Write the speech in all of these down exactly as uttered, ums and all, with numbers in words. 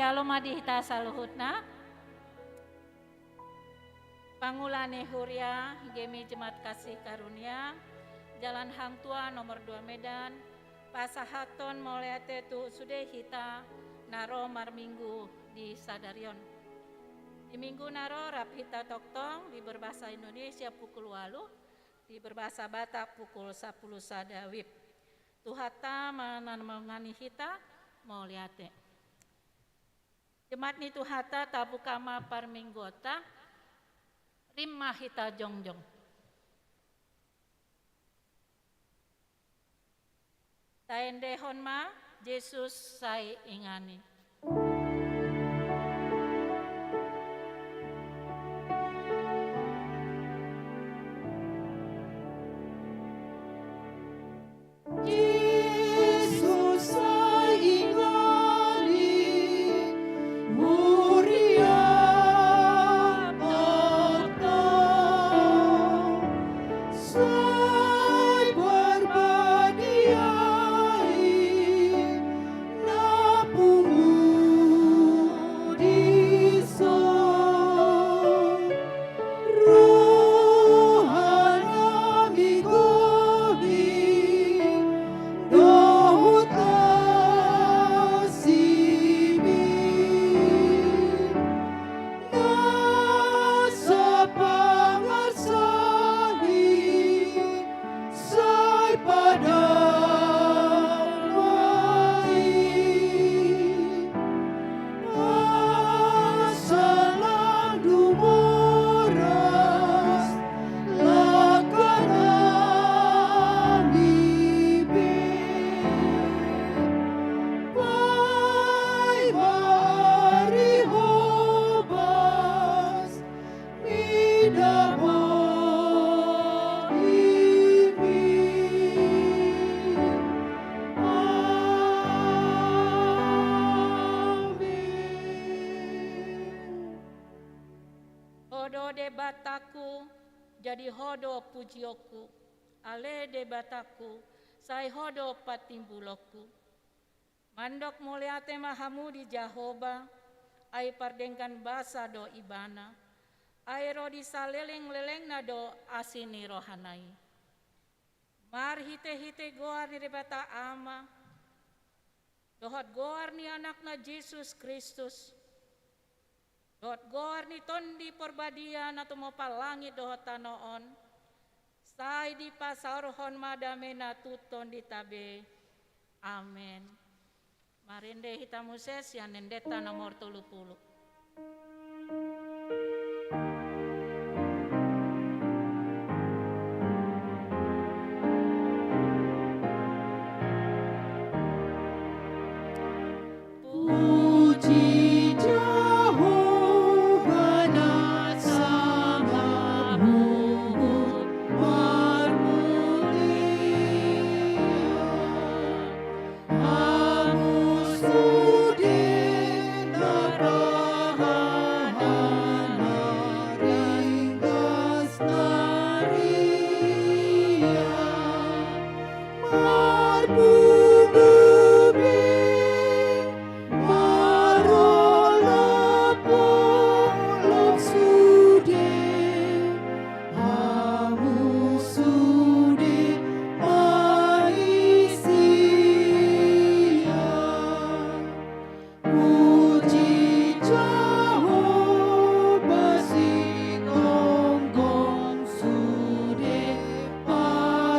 Shalom ma di hita saluhutna. Pangula ni huria, Gemi Jemaat Kasih Karunia, Jalan Hang Tuah nomor dua Medan, pasahathon mauliate tu sude hita na ro marminggu di sadari on. Di minggu na ro rap hita tongtong di berbahasa Indonesia pukul ualu, di berbahasa Batak pukul sapuluh sada wib. Tuhanta ma na manongani hita, mauliate. Jemaat ni Tuhanta, tabuka ma parmingguonta, rap ma hita jongjong. Taendehon ma, Jesus sai inganan. Jesus sai inganan, huria Natal. Sai berbahagia i na pungu dison. Rohana migohi dohot sibi. Na sapangarsahi sai padamai. Asa lang dumoras langkanami be. Paima ari hobas mida bohimi. Amen. Ho do Debatangku, jadi Ho do pujionku. Ale Debatangku, sai Ho do patimbulonku. Mandok mauliate ma hamu di Jahowa, ai pardenggan basa do Ibana, ai ro di salelenglelengna do asi ni rohana i. Marhitehite goar ni Debata Ama, dohot goar ni Anakna Jesus Kristus, dohot goar ni Tondi Porbadia na tumompa langit dohot tano on, sai dipasaorhon ma damena tu tondinta be. Amen. Marende hita muse sian endenta nomor tolu pulu. Puji Jahowa na sangat huhut marmulia. Hamu sude na raha na ringgas na riang. Marpungu be, marolopolop sude, hamu sude ma i sian. Puji Jahowa, sigomgom sude pa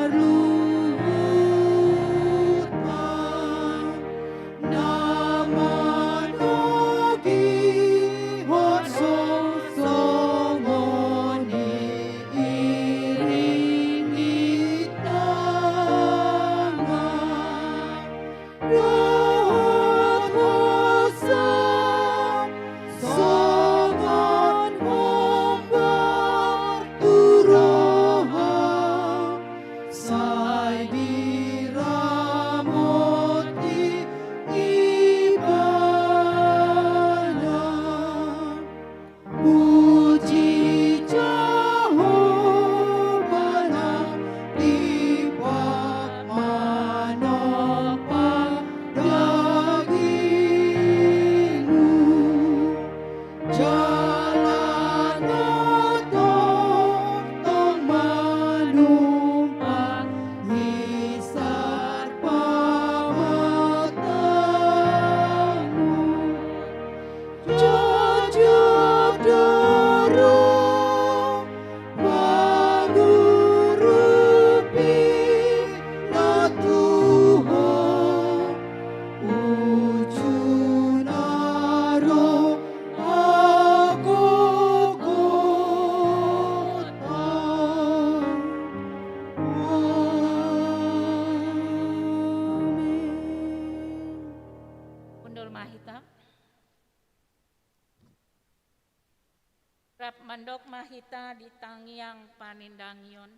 Rap mandok ma hita di tangiang panindangion.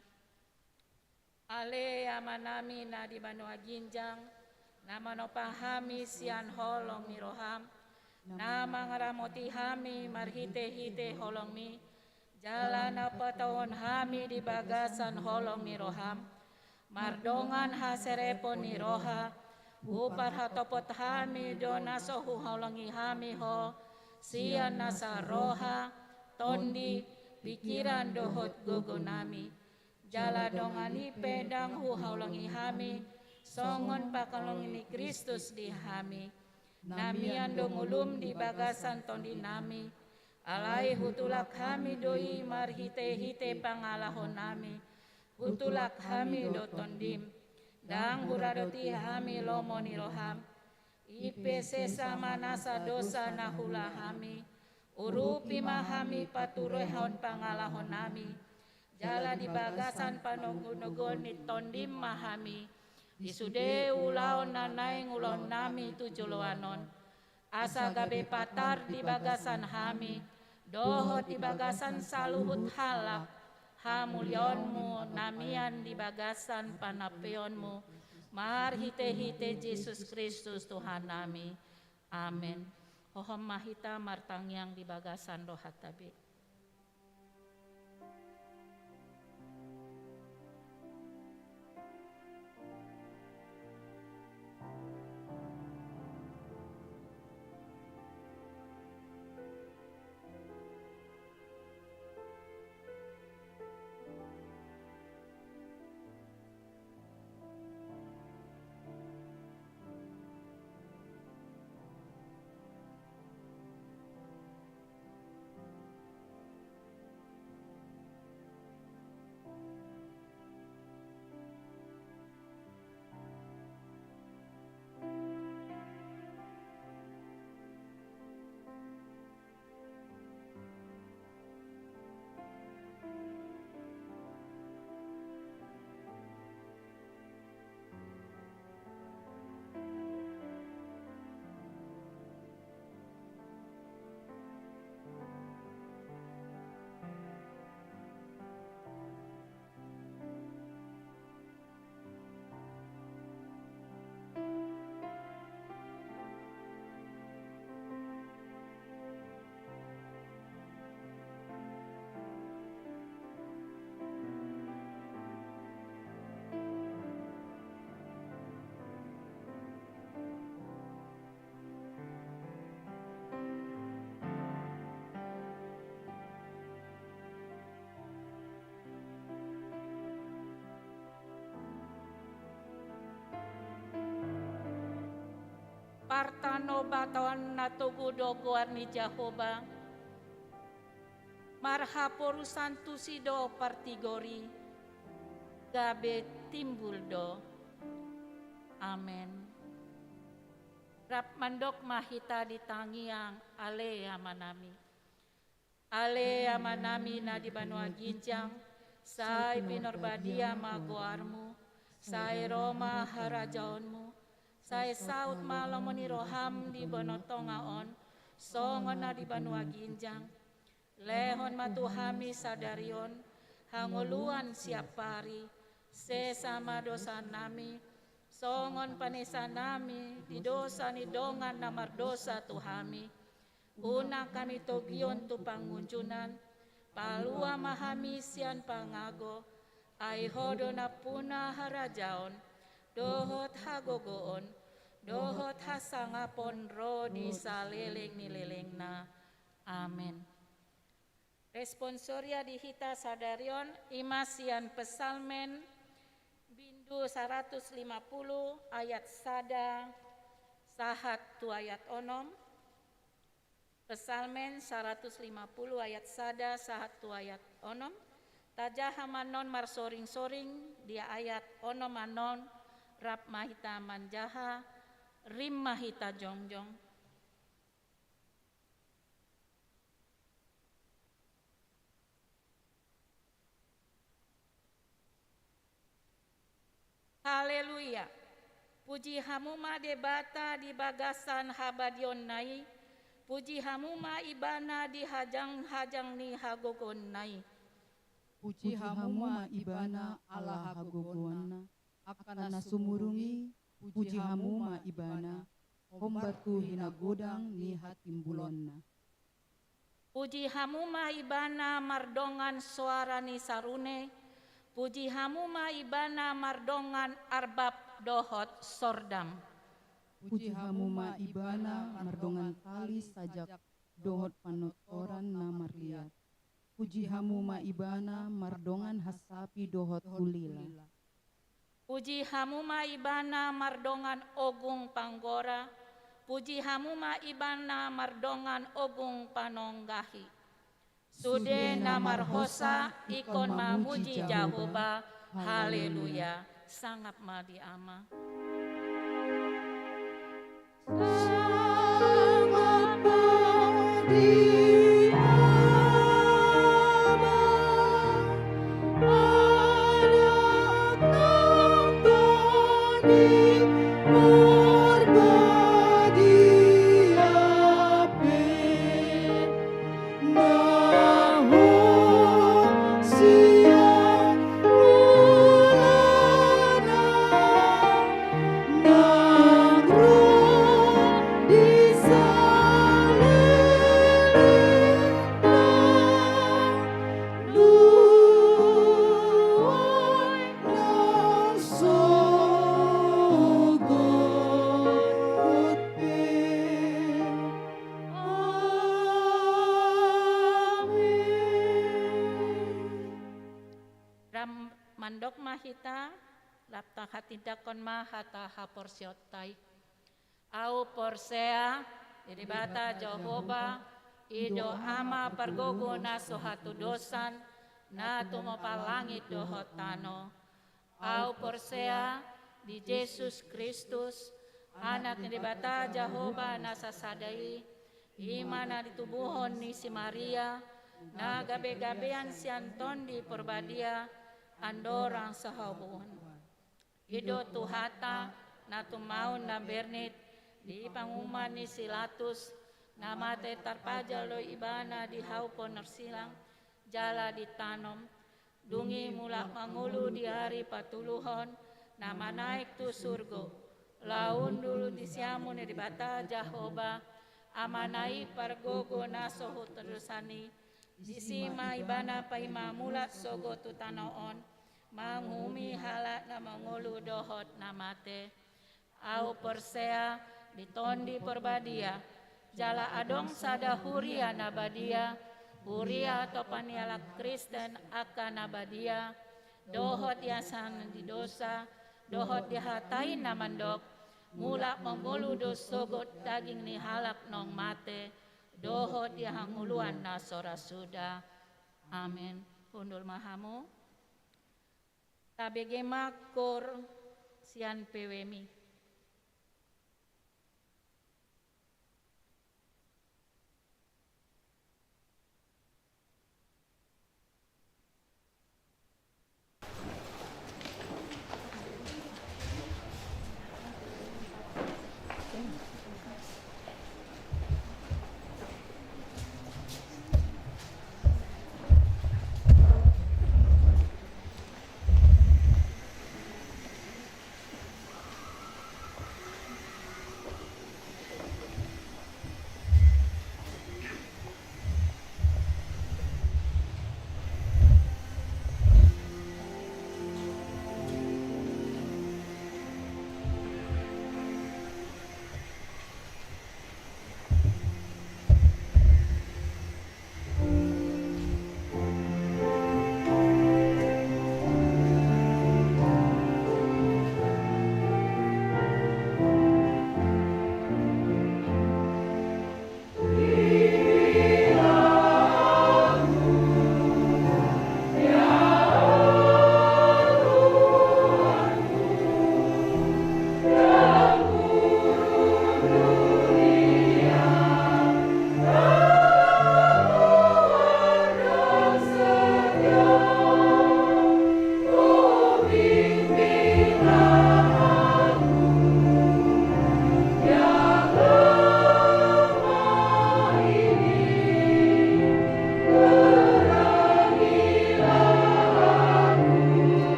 Ale Amanami na di banua ginjang, na manopa hami sian holong ni roham, na mangaramoti hami marhite-hite holongmi, jala na patauhon hami di bagasan holong ni roham, mardongan haserepon ni roha, huparhatopot hami do na so huhaholongi hami ho, sian nasa roha, tondi, pikiran dohot gogonami. Jala dongan i pe ndang huhaholongi hami, songon pangkaholongi ni Kristus di hami. Na mian do ngolum di bagasan tondinami, alai hutulak hami do i marhite-hite pangalahonami, hutulak hami do tondim, ndang huradoti hami lomo ni roham, i pe sesa ma nasa dosa na huula hami, urupi ma hami paturehon pangalahonami, jala di bagasan panogunoguon ni tondim ma hami, di sude ulaon na naeng ulaonnami tu joloan on. Asa gabe patar di bagasan hami, dohot di bagasan saluhut halak, hamuliaonmu na mian di bagasan panampeonmu, marhite-hite Jesus Kristus Tuhannami. Amen. Hohom ma hita martangiang di bagasan rohanta be. Partanobatan na togu do goar ni Jahowa, marhaporusan tusi do partigor i, gabe timbul do. Amen. Rap mandok ma hita di tangiang, Ale Amanami. Ale Amanami na di banua ginjang, sai pinarbadia ma goarmu, sai ro ma harajaonmu, sai saut ma lomo ni roham di banua tonga on, songon na di banua ginjang. Lehon ma tu hami sadari on hangoluan siapari, sesa ma dosanami, songon panesanami di dosa ni dongan na mardosa tu hami. Unang hami togihon tu pangunjunan, palua ma hami sian pangago, ai Ho do nampuna harajaon, dohot hagogoon, dohot hasangapon ro di saleleng ni lelengna. Amen. Responsoria di hita sadari on, i ma sian Psalmen bindu saratus lima pulu ayat sada sahat tu ayat onom. Psalmen saratus lima pulu ayat sada sahat tu ayat onom. Tajaha ma annon marsoring-soring di ayat onom annon, rap ma hita manjaha, rim ma hita jongjong. Haleluya. Puji Hamu ma Debata di bagasan habadiaonna i, Puji hamu ma Ibana di hajang-hajang ni hagogoonna i. Puji hamu ma Ibana ala hagogoonna, angka na sumurung i, puji hamu ma Ibana, hombar tu hinagodang ni hatimbulonna. Puji hamu ma Ibana mardongan soara ni sarune, puji hamu ma Ibana mardongan arbab dohot sordam. Puji hamu ma Ibana mardongan tali sajak dohot panortoran na marliat. Puji hamu ma Ibana mardongan hasapi dohot hulila. Puji hamu ma Ibana mardongan ogung panggora, puji hamu ma Ibana mardongan ogung panonggahi. Sude na marhosa, ingkon mamuji Jahowa. Haleluya. Sangap ma di Ama. Ram mandok ma hita, rap tahatindangkon ma hata haporseaonta i. Au porsea di Debata Jahowa, i do Ama pargogo na so hatudosan, na tumompa langit dohot tano. Au porsea di Jesus Kristus, Anak ni Debata Jahowa na sasada i, i ma na ditubuhon ni si Maria, na gabegabean sian Tondi Porbadia, andorang sahabuhon. I do Tuhanta, na tumaon na bernit, di panguhuman ni si Latus, na mate tarpajal do Ibana di hau ponorsilang, jala ditanom, dung i mulak mangolu di ari patoluhon, na manaek tu surgo, laho hundul di siamun ni Debata Jahowa, Amana i pargogo na so hatudosan i, disi ma Ibana paima mulak sogot tu tano on, manguhumi halak na mangolu dohot na mate. Au porsea di Tondi Porbadia, jala adong sada huria na badia, huria atopan ni halak Kristen angka na badia, dohot di hasesaan ni dosa, dohot di hata i na mandok, mulak mangolu do sogot daging ni halak naung mate, dohot di hangoluan na so ra suda. Amen. Hundul ma hamu. Tabege ma koor sian P W M I.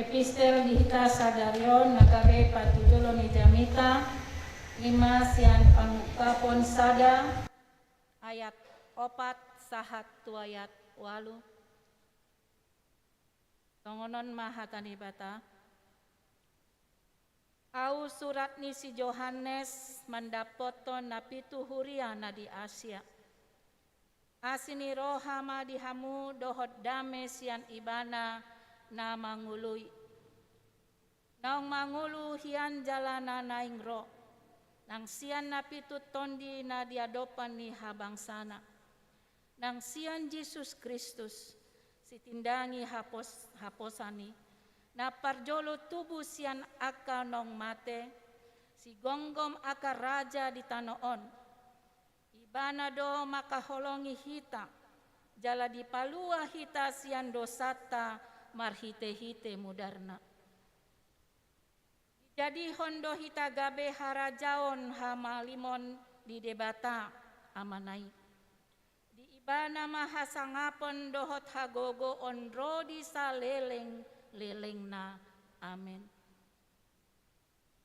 Epistel di hita sadari on na gabe patujolo ni jamita, ima sian Pangungkapon sada, ayat opat sahat tu ayat ualu. Songon on ma hata ni Debata. Ahu surat ni si Johannes mandappothon na pitu huria na di Asia. Asi ni roha ma di hamu dohot dame sian Ibana na mangului. Naung mangulu hian jala na naeng ro, nang sian na pitu tondi na di adopan ni habangsana, nang sian Jesus Kristus, sitindangi hapos-, haposan i, na parjolo tubu sian angka naung mate, sigomgom angka raja di tano on. Ibana do mangkaholongi hita, jala dipalua hita sian dosanta marhitehite mudarna. Dijadihon do hita gabe harajaon hamalimon di Debata Amana i. Di Ibana ma hasangapon dohot hagogoon ro di salelenglelengna. Amen.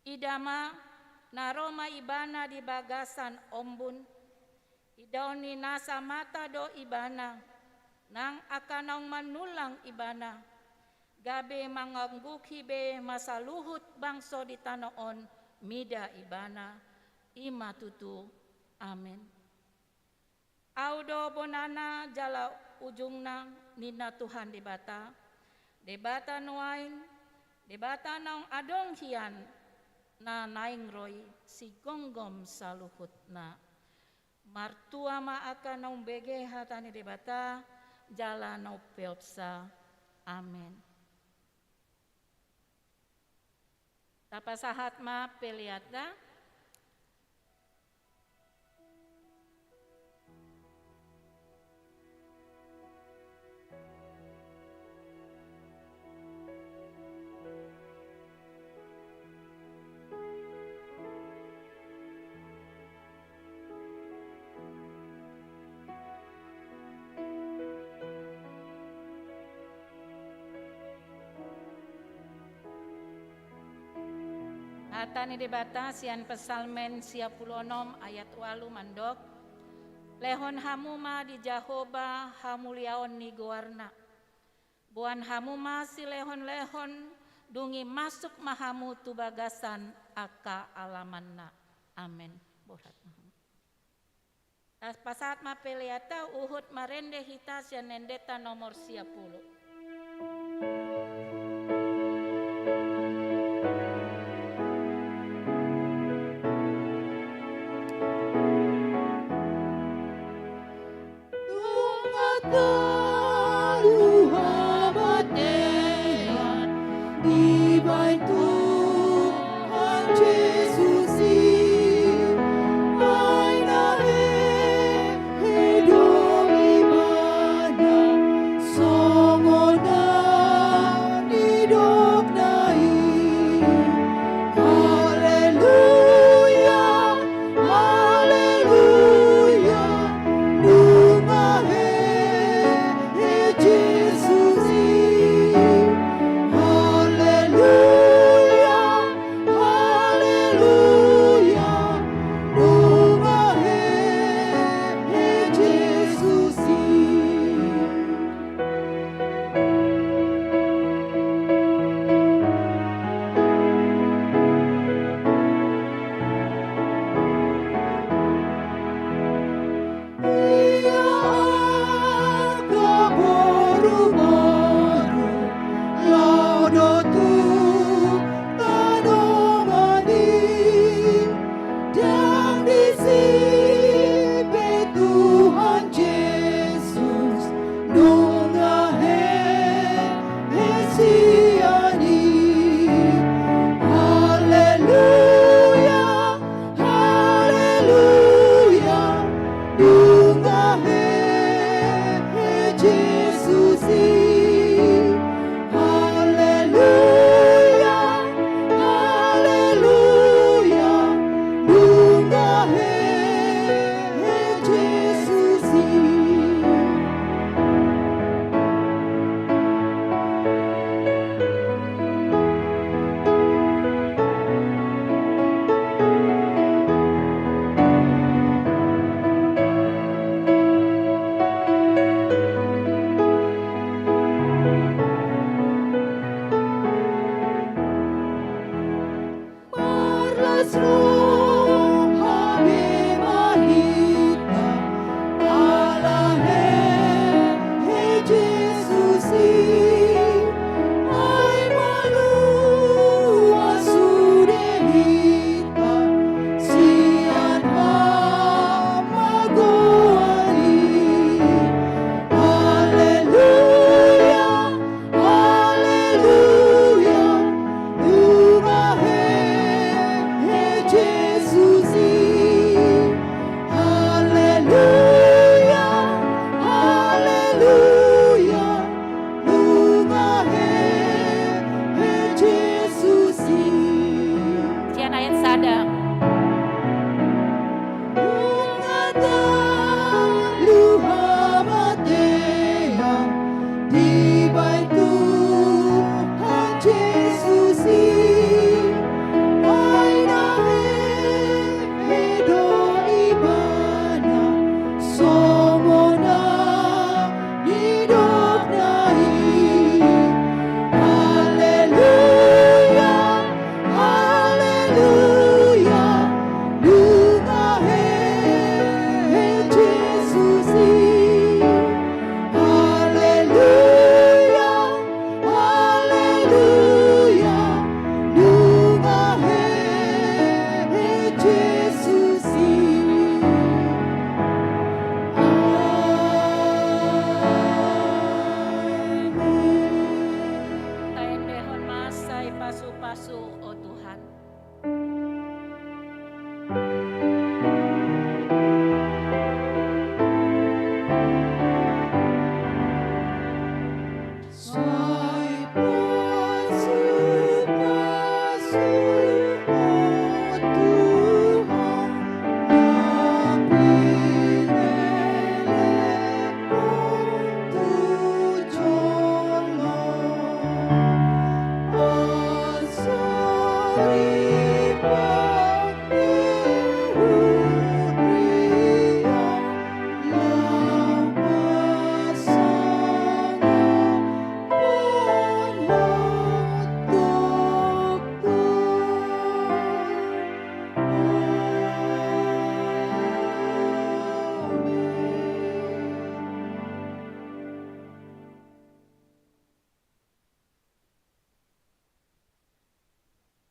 Ida ma, na ro ma Ibana di bagasan ombun. Idaon ni nasa mata do Ibana, nang angka naung manullang Ibana, gabe mangangguhi be ma saluhut bangso di tano on mida Ibana. Ima tutu. Amen. Ahu do bonana jala ujungna, ninna Tuhan Debata, Debata nuaeng, Debata naung adong hian, na naeng ro i, sigomgom saluhutna. Martua ma angka na umbege hata ni Debata, jala na umpeopsa. Amen. Tapasahat ma peleanta. Hata ni Debata sian Psalmen sia pulu onom ayat ualu mandok, lehon hamu ma di Jahowa hamuliaon ni goarna. Boan hamu ma silehonlehon, dung i masuk ma hamu tu bagasan angka alamanna. Amen. Borhat ma hamu. Tapasahat ma peleanta, huhut marende hita sian endenta nomor sia pulu. Dung talu hamatean dibahen Tuhan Jesus i, ai na hehe do Ibana songon na Roha be ma hita, ala he, he Jesus i, ai maluah sude hita, sian hamagoan i. Haleluya, haleluya, nunga he, he Jesus i. Haleluya, haleluya, nunga he, he Jesus i. Sian ayat sada. Nunga talu hamatean dibahen Tuhan Jesus i, ai na hehe do Ibana songon na nidokna i. Haleluya, haleluya, nunga hehe Jesus i. Haleluya, haleluya, nunga hehe Jesus i. Amen. Taendehon ma sai pasupasu, o Tuhan. Sai pasupasu, o Tuhan, na pinelek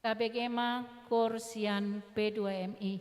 Tabege ma koor sian P dua M I.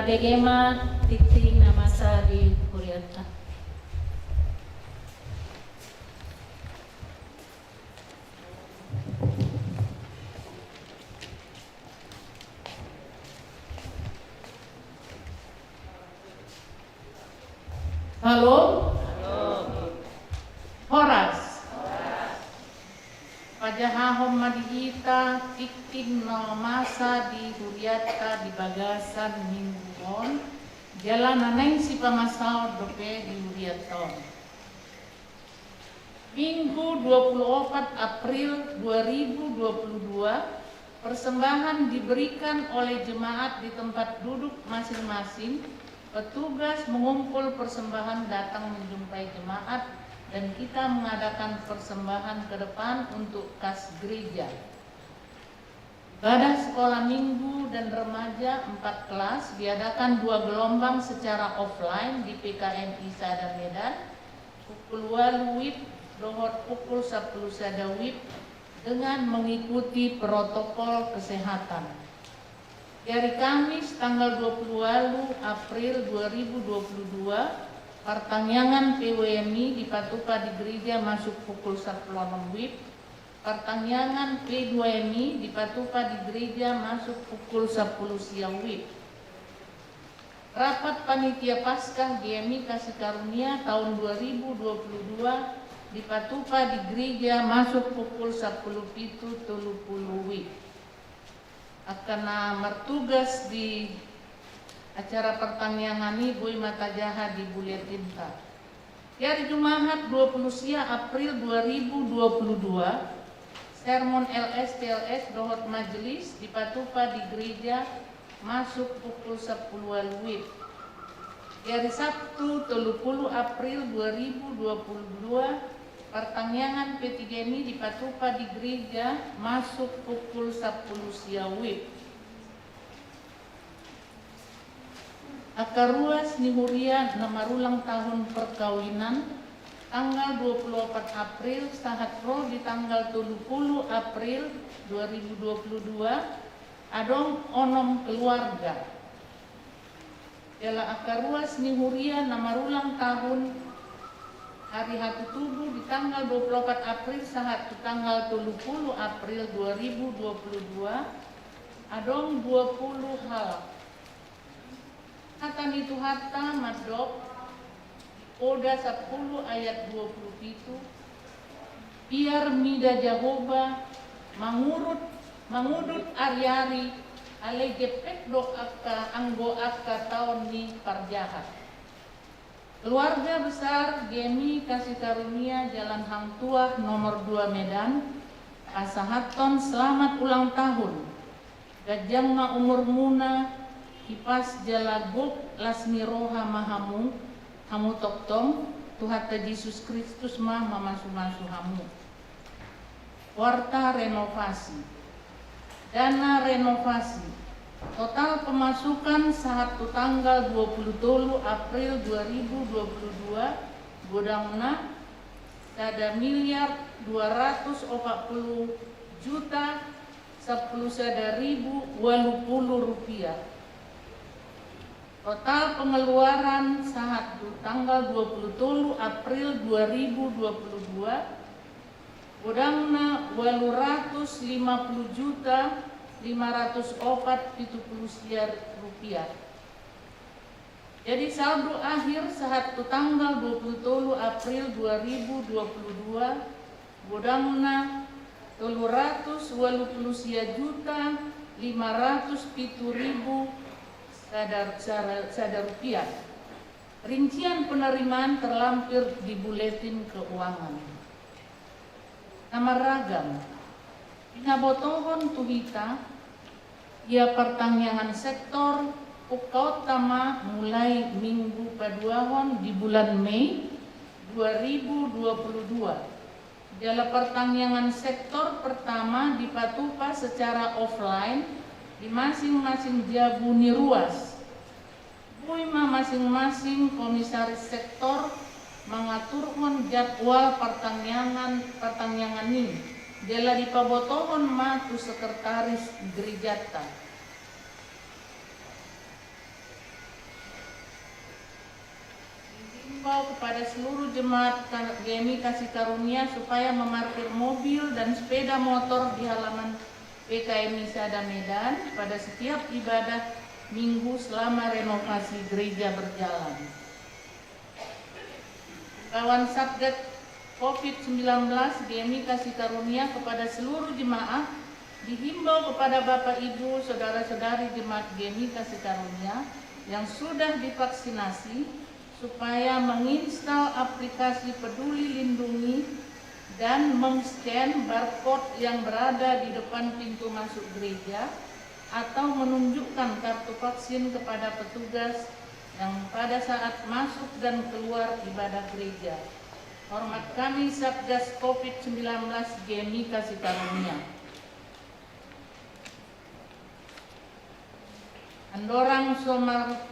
Bege ma tingting na masa di hurianta. Halo? Horas. Pajahahon ma di hita tingting na masa di hurianta di bagasan minggu on, jala na naeng sipamasaon dope di hurianta on. Minggu dua puluh opat April dua ribu dua puluh dua, persembahan diberikan oleh jemaat di tempat duduk masing-masing. Petugas mengumpul persembahan datang menjumpai jemaat dan kita mengadakan persembahan ke depan untuk kas gereja. Ibadah sekolah minggu dan remaja empat kelas diadakan dua gelombang secara offline di P K M I sada Medan, pukul walu wib dohot pukul sapuluh sada wib, dengan mengikuti protokol kesehatan. Di hari Kamis tanggal dua puluh walu April dua ribu dua puluh dua, partangiangan P W M I dipatupa di gereja masuk pukul sapuluh onom wib, partangiangan P dua M I dipatupa di gereja masuk pukul sapuluh sia wib. Rapat panitia Paskah G M I Kasih Karunia tahun dua ribu dua puluh dua dipatupa di gereja masuk pukul sapuluh pitu tolu puluh wib. Angka na martugas di acara partangiangan i boi ma tajaha di buletinta. Di hari Jumahat dua puluh sia April dua ribu dua puluh dua, sermon L S P L S dohot majelis dipatupa di gereja masuk pukul sapuluh walu wib. Di hari Sabtu tolu puluh April dua ribu dua puluh dua, partangiangan P tiga M I dipatupa di gereja masuk pukul sapuluh sia wib. Angka ruas ni huria na marulang tahun perkawinan, tanggal dua puluh opat April sahat ro di tanggal tolu puluh April dua ribu dua puluh dua, adong onom keluarga. Jala angka ruas ni huria na marulang tahun hari hatutubu di tanggal dua puluh opat April sahat tu tanggal tolu puluh April dua ribu dua puluh dua, adong dua puluh halak. Hata ni Tuhanta mandok, di Oda sampulu ayat dua puluh pitu, biar mida Jahowa mangurut, mangudut ari-ari, alai gepek do angka anggo angka taon ni parjahat. Keluarga besar G M I Kasih Karunia Jalan Hang Tuah nomor dua Medan, pasahathon selamat ulang tahun. Ganjang ma umurmuna, hipas jala gok las ni roha ma hamu, hamu tongtong, Tuhanta Jesus Kristus ma mamasu-masu hamu. Warta renovasi. Dana renovasi. Total pemasukan sahat tu tanggal dua puluh tolu April dua ribu dua puluh dua, godangna sada miliar dua ratus opat puluh juta sampulu sada ribu walu pulu rupiah. Total pengeluaran sahat tu tanggal dua puluh tolu April dua ribu dua puluh dua, godangna walu ratus lima puluh juta lima ratus opat pitu pulu sia rupiah. Jadi saldo akhir sahat tu tanggal dua puluh tolu April dua ribu dua puluh dua, godangna tolu ratus walu pulu sia juta lima ratus pitu ribu sada, sada, sada rupiah. Rincian penerimaan terlampir di buletin keuangan. Na marragam. Pinabotohon tu hita, ia partangiangan sektor, pungkaonta ma mulai minggu paduahon di bulan Mei dua ribu dua puluh dua. Jala partangiangan sektor pertama dipatupa secara offline di masing-masing jabu ni ruas. Boi ma masing-masing komisaris sektor mangaturhon jadwal partangiangan, partangiangan i, jala dipabotohon ma tu sekretaris gerejanta. Himbau kepada seluruh jemaat Ka-, G M I Kasih Karunia supaya memarkir mobil dan sepeda motor di halaman P K M I Sada Medan pada setiap ibadah Minggu selama renovasi gereja berjalan. Kawan Satgas covid sembilan belas G M I Kasih Karunia kepada seluruh jemaat, dihimbau kepada Bapak, Ibu, Saudara-saudari jemaat G M I Kasih Karunia yang sudah divaksinasi supaya menginstal aplikasi Peduli Lindungi dan meng-scan barcode yang berada di depan pintu masuk gereja atau menunjukkan kartu vaksin kepada petugas yang pada saat masuk dan keluar ibadah gereja. Hormat kami, Satgas covid sembilan belas G M I Kasih Karunia. Andorang so mar-,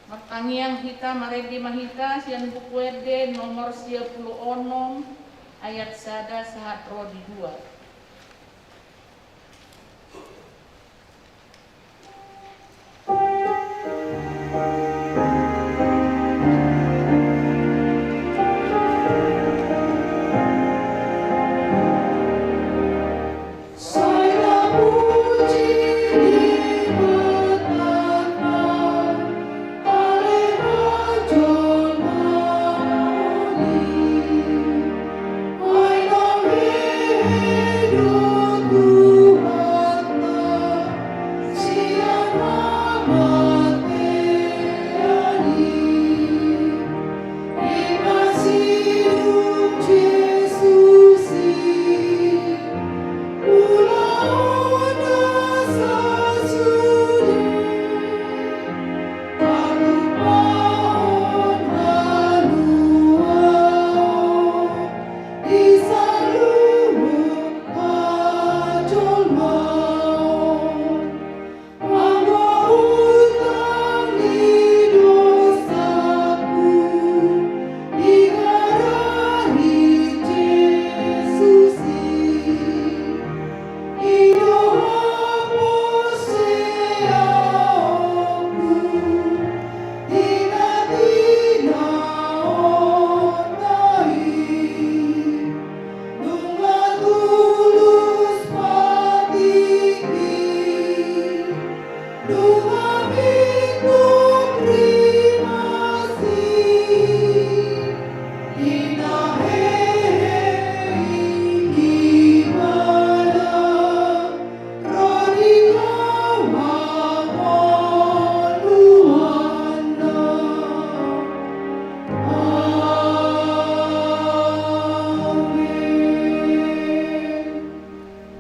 martangiang hita, marende ma hita sian Buku Ende nomor sia pulu onom, ayat sada sahat ro di dua. Amen.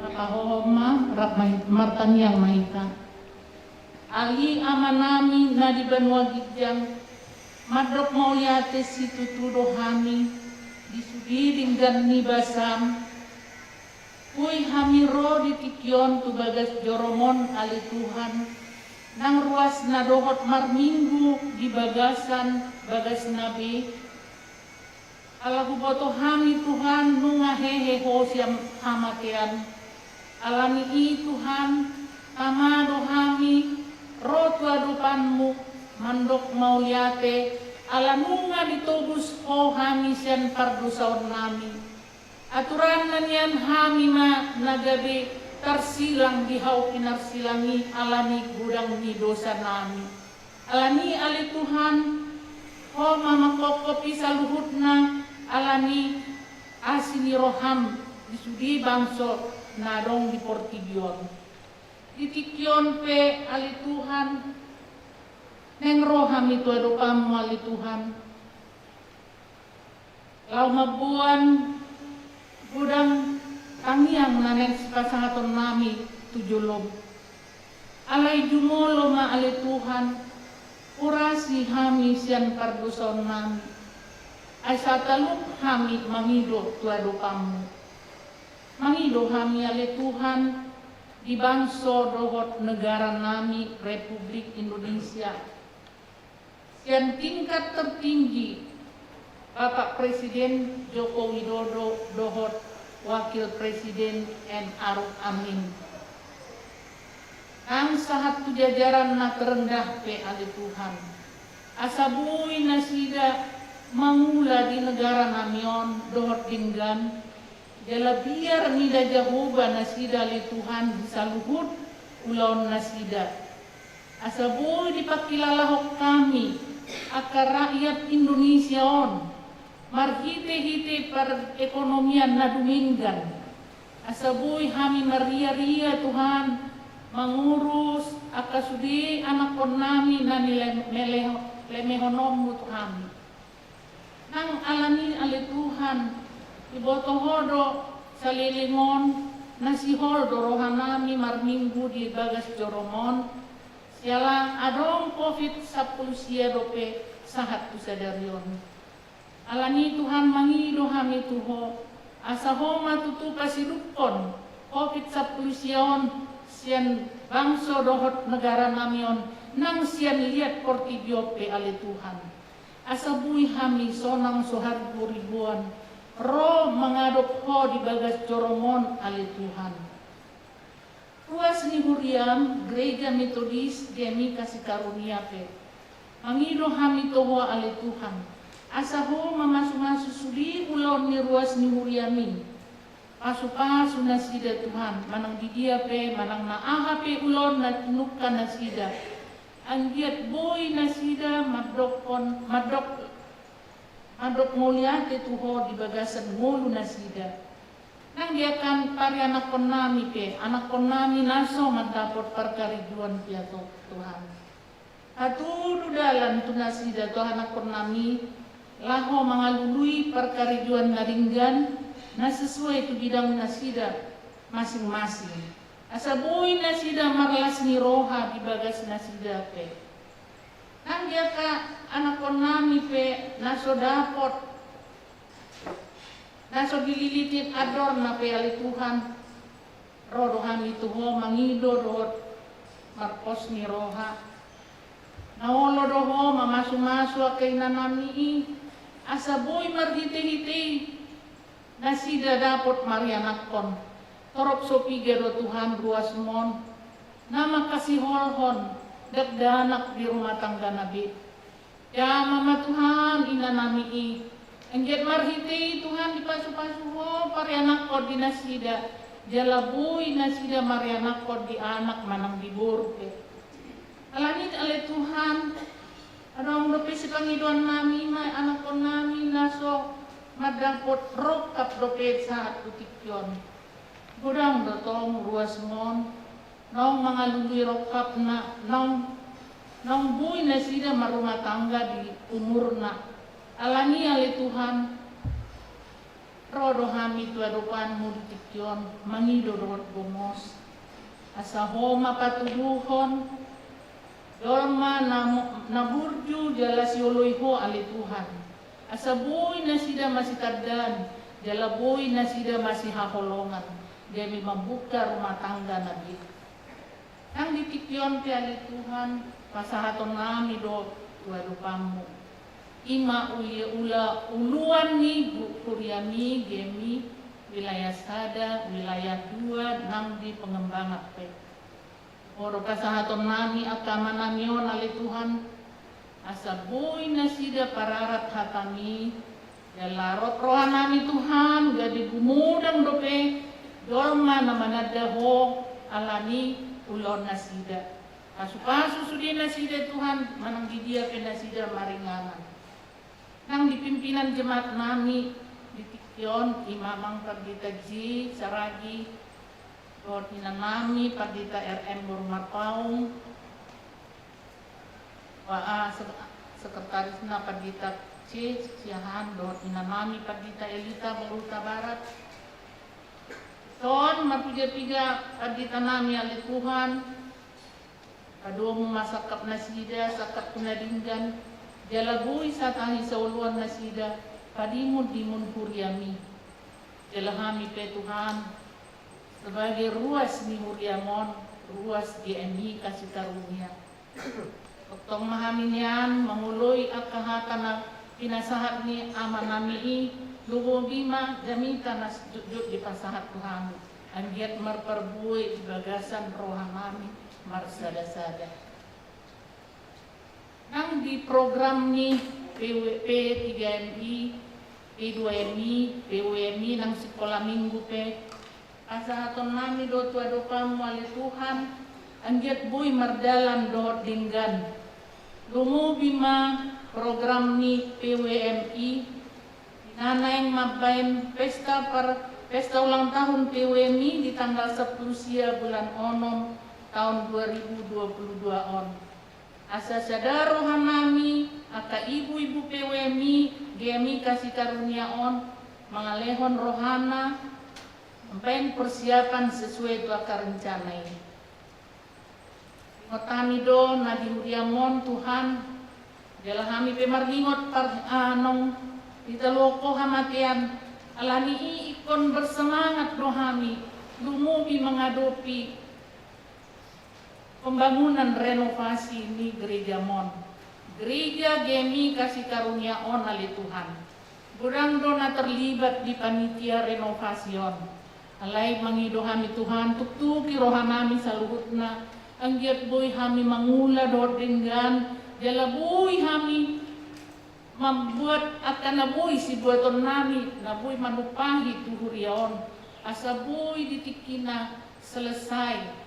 Tapahohom ma, rap ma hita, martangiang ma hita. Ale Amanami na di banua ginjang, mandok mauliate situtu do hami di sude denggan ni basam. Boi hami ro di tingki on tu bagas joroMon, ale Tuhan, nang ruasna dohot marminggu di bagasan bagasna be. Ala huboto hami, Tuhan, nunga hehe Ho sian hamatean. Ala ni i, Tuhan, tama do hami ro tu adopanMu, mandok mauliate, ala nunga ditobus Ho hami sian pardosaonnami. Aturanna nian hami ma na gabe tarsilang di Hau pinarsilang i ala ni godang ni dosanami. Ala ni i, ale Tuhan, Ho ma manghophop i saluhutna ala ni asi ni rohaM di sude bangso na adong di portibi on. Di tingki on pe, ale Tuhan, naeng ro hami tu adopanMu, ale Tuhan. Laho mamboan godang tangiang na naeng sipasahatonnami tu joloM. Alai jumolo ma, ale Tuhan, urasi hami sian pardosaonnami. Ai satalup hami mangido tu adopanMu. Mangido hami, ale Tuhan, di bangso dohot negaranami Republik Indonesia. Sian tingkat tertinggi, Bapak Presiden Joko Widodo dohot Wakil Presiden Ma'ruf Amin. Nang sahat tu jajaran na terendah pe, ale Tuhan. Asa boi nasida mangula di negara nami on dohot denggan, jala biar mida Jahowa nasida ale Tuhan di saluhut ulaon nasida. Asa boi dipangkilalahon hami angka rakyat Indonesia on marhite-hite perekonomian na dumenggan. Asa boi hami marria-ria Tuhan mangurus angka sude anakkon nami na nilem-, meleho-, lemehononmu tu hami. Nang alani ale Tuhan, diboto ho do saleleng on na sihol do roha nami marminggu di bagas jorom on, siala adong covid sampulu sia dope sahat tu sadari on. Alani Tuhan mangido hami tu ho, asa ho ma tutu pasidungkon covid sampulu sia on sian bangso dohot negara nami on nang sian liat portibi on pe ale Tuhan. Asa boi hami sonang so haribo-riboan ro mangadop ho di bagas jorom on ale Tuhan. Ruas ni huriam Gereja Metodis GMI Kasih Karunia pe mangido hami tu ho ale Tuhan, asa ho mamasu-masu sude ulaon ni ruas ni huriam i. Pasu-pasu nasida Tuhan, manang di dia pe, manang na aha pe ulaon na tinungka nasida. Anggiat boi nasida mandokkon, mandok, mandok mauliate tu ho di bagasan ngolu nasida. Nang di angka parianakkon nami pe, anakkon nami na so mandapot parkarejoan piato Tuhan. Patudu dalan tu nasida tu anakkon nami, laho mangalului parkarejoan na denggan, na sesuai tu bidang nasida masing-masing. Asa boi nasida marlas ni roha di bagas nasida pe. Nang di angka anakkon nami pe na so dapot, na so dililiti andorna pe ale Tuhan, ro do hami tu ho mangido dohot marpos ni roha. Na olo do ho mamasu-masu angka ina nami i, asa boi marhite-hite i nasida dapot marianakkon. Torop so piga do Tuhan ruasmon na mangkasiholhon dakdanak di rumah tanggana be. Jamah ma Tuhan ina nami i. Anggiat marhite i Tuhan dipasu-pasu ho parianakkon di nasida, jala boi nasida marianakkon di anak manang di boru pe. Alani i ale Tuhan, adong dope sipangidoan nami ma anakkon nami na so mandapot rongkap dope sahat tu tingki on. Godang do tong ruasmon naung mangalului rongkapna, naung, naung boi nasida marrumah tangga di umurna. Alani i ale Tuhan, ro do hami tu adopanmu di tingki on mangido dohot gomos. Asa ho ma patuduhon jolma na, na burju jala sioloi ho ale Tuhan. Asa boi nasida masitandaan, jala boi nasida masihaholongan, demi mambuka rumah tangga na be. Nang di tingki on pe ale Tuhan, pasahaton nami do tu adopanmu. I ma uli-, ula-, uluan ni gu-, huriami GMI wilayah sada, wilayah dua, nang di pengembangan pe. Ho do pasahaton nami angka ama nami on ale Tuhan, asa boi nasida pararat hatami, jala rap roha nami Tuhan, gabe gumodang dope jolma na mananda ho alani ulaon nasida. Pasu-pasu sude nasida Tuhan, manang di dia pe nasida maringanan. Nang di pimpinan jemaat nami di tingki on, i ma amang Pandita J Saragi, dohot ina nami Pandita R M boru Marpaung, wa, a, sek-, sekretarisna Pandita C Siahaan, dohot ina nami Pandita Elita boru Hutabarat. Songon marpiga-piga pandita nami ale Tuhan, padomu ma sangkap nasida, sangkap tu na denggan, jala boi satahi saoloan nasida, padimundimon huriami. Jala hami pe Tuhan, sebagai ruas ni huriam on, ruas GMI Kasih Karunia. Tongtong ma hami nian mangoloi angka hata na pinasahat ni ama nami i, lobi ma jamita na jotjot dipasahat tu hami. Anggiat marparbue di bagasan roha nami marsadasada. Nang di program ni P W, P tiga M I, P dua M I, P W M I nang sikola minggu pe. Pasahaton nami do tu adopanmu ale Tuhan, anggiat boi mardalan dohot denggan. Lumobi ma program ni P W M I, na naeng mambaen pesta par, pesta ulang tahun P W M I di tanggal sampulu sia bulan onom tahun dua ribu dua puluh dua on. Asa sada rohanami, angka ibu-ibu P W M I, G M I Kasih Karunia on, mangalehon rohana, mambaen persiapan sesuai tu angka rencana i. Ingot hami do na di huriam on Tuhan, jala hami pe marningot par, ah, nunga ditaluhon Ho hamatean, alani i ingkon bersemangat do hami, lumobi mangadopi pembangunan renovasi ni gerejam on. Gereja G M I Kasih Karunia on ale Tuhan. Godang do na terlibat di panitia renovasi on. Alai mangido hami Tuhan, tuktuki rohanami saluhutna, anggiat boi hami mangula dohot denggan, jala boi hami mambuat angka na boi sibuatonnami, na boi manumpahi tu huria on, asa boi di tingkina selesai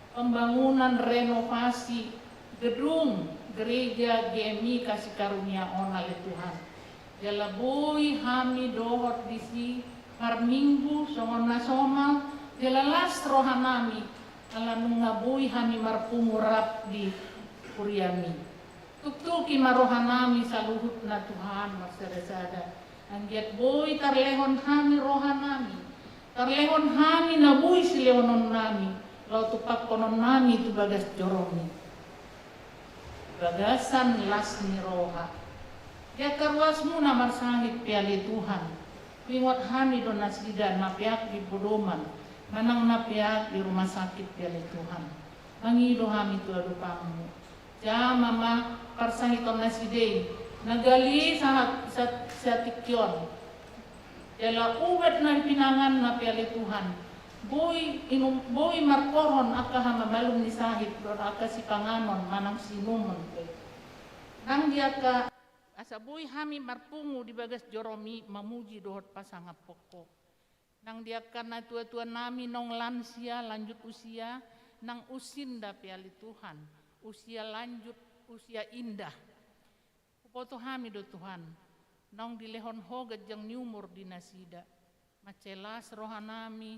pembangunan renovasi gedung gereja G M I Kasih Karunia on ale Tuhan. Jala boi hami dohot disi marminggu songon na somal, jala las rohanami, ala nunga boi hami marpungu rap di huriami. Tuktuki ma rohanami saluhutna Tuhan, marsadasada. Anggiat boi tarlehon hami rohanami, tarlehon hami na boi silehononnami, laho tumpakkononnami tu bagas joromi. Bagasan las ni roha. Di angka ruasmu na marsahit pe ale Tuhan. Huingot hami do nasida na peak di podoman, manang na peak di rumah sakit pe ale Tuhan. Mangido hami tu adopanmu. Jama ma parsahiton nasida i, na gale sahat, sahat, sahat tingki on. Jala ubat na pinanganna pe ale Tuhan. Boi inum, boi markorhon angka hamamalum ni sahit, dohot angka sipanganon, manang siinumon pe. Nang di angka, asa boi hami marpungu di bagas joromi mamuji dohot pasangaphon Ho. Nang di angka natuatuanami naung lansia lanjut usia, nang usinda pe ale Tuhan, usia lanjut, usia indah. Huboto hami do Tuhan, naung dilehon Ho ganjang ni umur di nasida. Mansai las rohanami,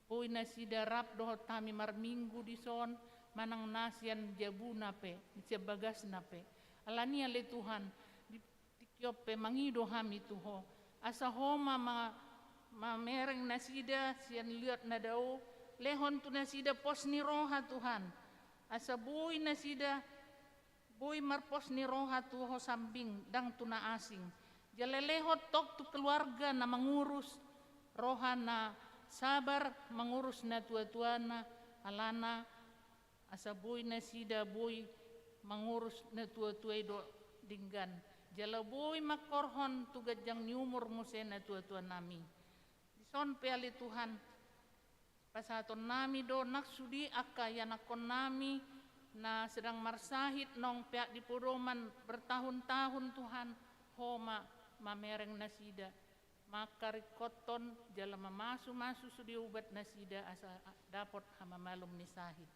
boi nasida rap dohot hami marminggu dison, manang na sian jabuna pe, sian bagasna pe. Alani i ale Tuhan, di tingki on pe mangido hami tu Ho. Asa Ho ma, ma, mamereng nasida sian liat na dao, lehon tu nasida pos ni roha Tuhan. Asa boi nasida boi marpos ni roha tu Ho sambing, ndang tu na asing. Jala lehon tong tu keluarga na mangurus, roha na sabar mangurus natuatuana, alana asa boi nasida boi mangurus natuatua i dohot denggan. Jala boi mangkorhon tu ganjang ni umur muse natuatuanami. Dison pe ale Tuhan, pasahatonnami do nang sude angka ianakkonnami na sedang marsahit naung peak di podoman bertahun-tahun Tuhan, Ho ma mamereng nasida, mangkaringkothon jala mamasumasu sude ubat nasida asa dapot hamamalum ni sahit.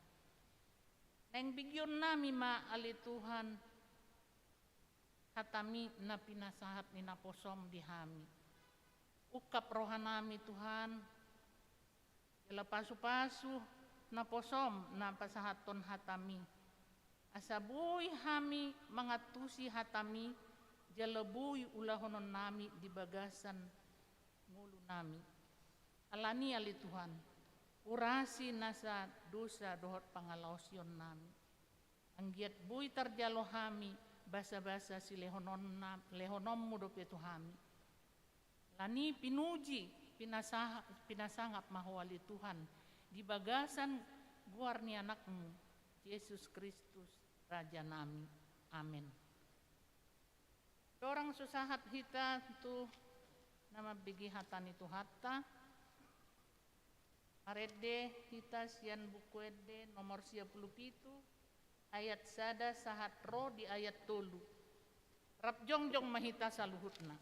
Naeng begeonnami ma ale Tuhan, hatami na pinasahat ni naposom di hami. Ungkap rohanami Tuhan, jala pasupasu naposom na pasahathon hatami. Asa boi hami mangantusi hatami, jala boi ulahononnami di bagasan ngolunami. Alani i ale Tuhan, urasi nasa dosa dohot pangalaosionnami. Anggiat boi tarjalo hami basabasa silehononna, lehononmu dope tu hami. Alani i pinuji, pinasaha, pinasangap ma Ho ale Tuhan, di bagasan goar ni Anakmu, Jesus Kristus, Rajanami. Amen. Dorang so sahat hita tu na mambege hata ni Tuhanta. Marende hita sian Buku Ende nomor sia pulu pitu, ayat sada sahat ro di ayat tolu. Rap jongjong ma hita saluhutna.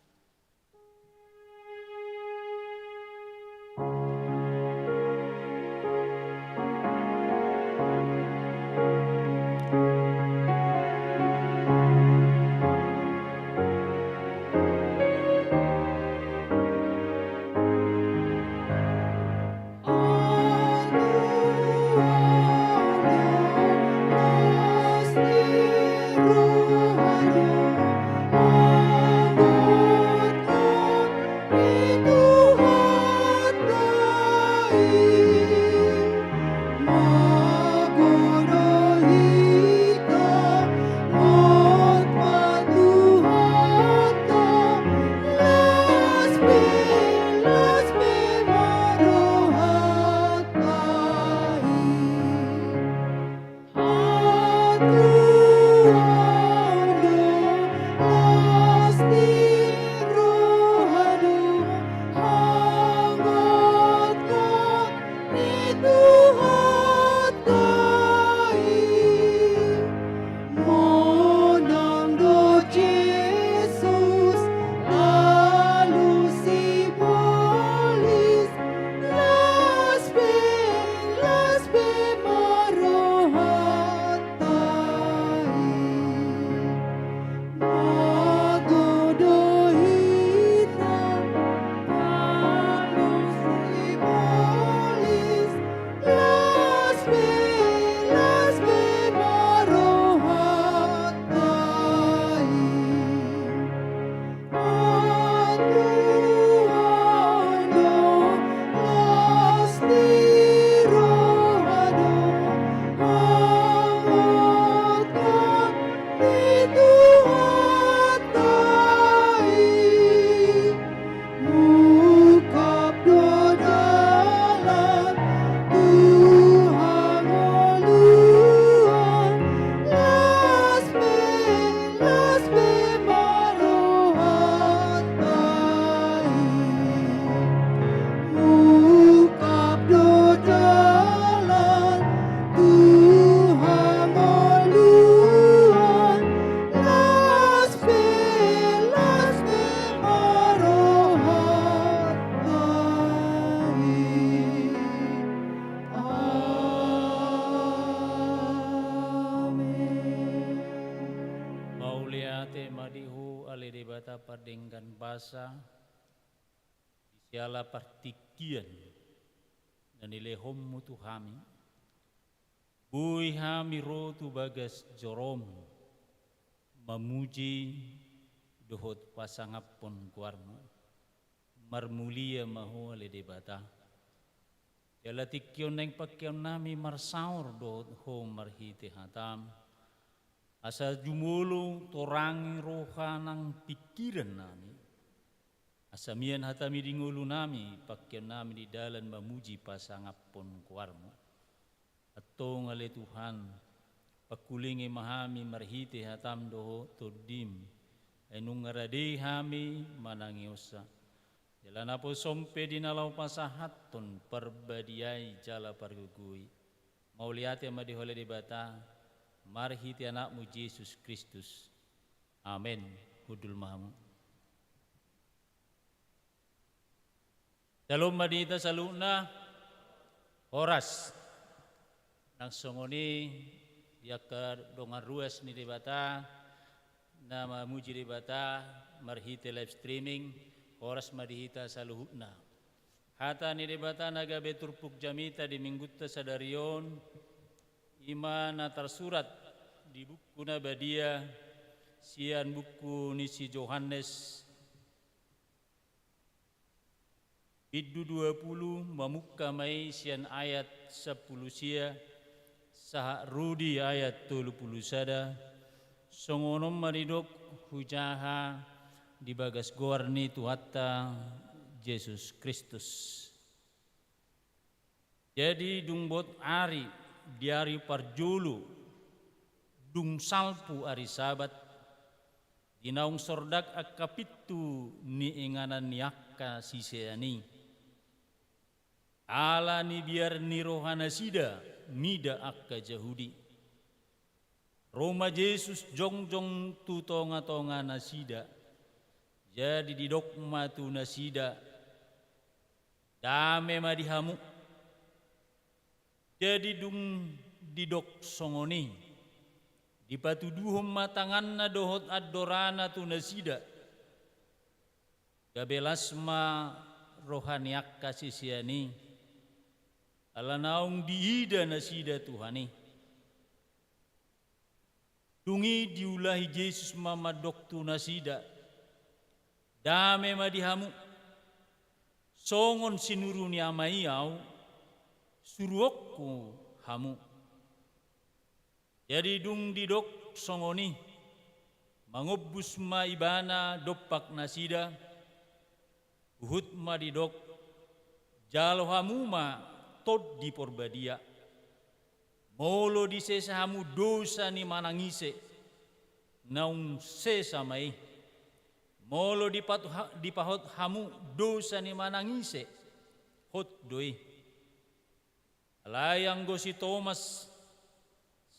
Mauliate ma di Ho ale Debata pardenggan basa, di siala partingkian na nilehonmu tu hami, boi hami ro tu bagas joromu, mamuji dohot pasangaphon goarmu. Marmulia ma Ho ale Debata. Jala tingki on naeng pangkeonnami marsaor dohot Ho marhite hatam, asa jumolo torangi roha nang pingkirannami, asa mian hatami di ngolunami, pangkeonnami di dalan mamuji pasangaphon goarmu. Antong ale Tuhan, pangkulingi ma hami marhite hatam dohot tondim, ai nunga rade hami manangihonsa. Jala naposom pe di na laho pasahathon parbadiai jala pargogoi. Mauliate ma di Ho ale Debata, marhite Anakmu Jesus Kristus. Amen. Hundul ma hamu. Syalom ma di hita saluhutna. Horas. Nang songon i di angka dongan ruas ni Debata na mamuji Debata marhite live streaming, horas ma di hita saluhutna. Hata ni Debata na gabe turpuk jamita di Minggunta sadari on, i ma na tarsurat di buku na badia sian buku ni si Johannes, bindu dua pulu, mamungka ma i sian ayat sampulu sia sahat ro di ayat tolu pulu sada, songon on ma didok hujaha di bagas goar ni Tuhanta Jesus Kristus. Jadi dung bot ari, di ari parjolo, dung salpu ari Sabat, dinaung sordak angka pintu ni inganan ni angka sisean i. Ala ni biar ni rohanasida mida angka Jahudi. Ro ma Jesus jongjong tu tongatonga nasida. Jadi didok ma tu nasida: Dame ma di hamu. Jadi dung didok songon i, dipatuduhon ma tanganna dohot andorana tu nasida. Gabe las ma roha ni angka sisean i, ala naung diida nasida Tuhan i. Dung i diulahi Jesus ma mandok tu nasida: Dame ma di hamu. Songon sinuru ni Ama i Ahu, suruonku hamu. Jadi dung didok songon i, mangombus ma Ibana dompak nasida, huhut ma didok: Jalo hamu ma Tondi Parbadia. Molo disesa hamu dosa ni manang ise, naung sesa ma i. Molo dipat-, dipahot hamu dosa ni manang ise, hot do i. Alai anggo si Tomas,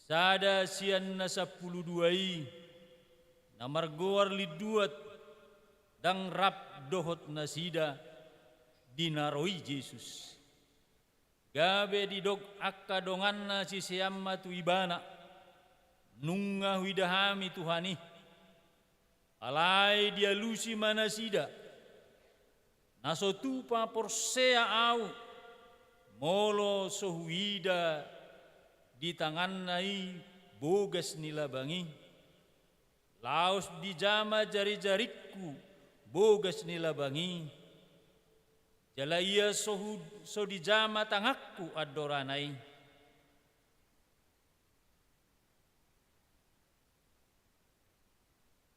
sada sian na sampulu dua i, na margoar Linduat, ndang rap dohot nasida di na ro i Jesus. Gabe didok angka donganna sisean ma tu Ibana: Nunga huida hami Tuhan i. Alai dialusi ma nasida: Na so tupa porsea ahu, molo so huida di tanganna i bogas ni labang i, laos dijama jarijaringku bogas ni labang i, jala ia so hu-, so dijama tanganku andorana i.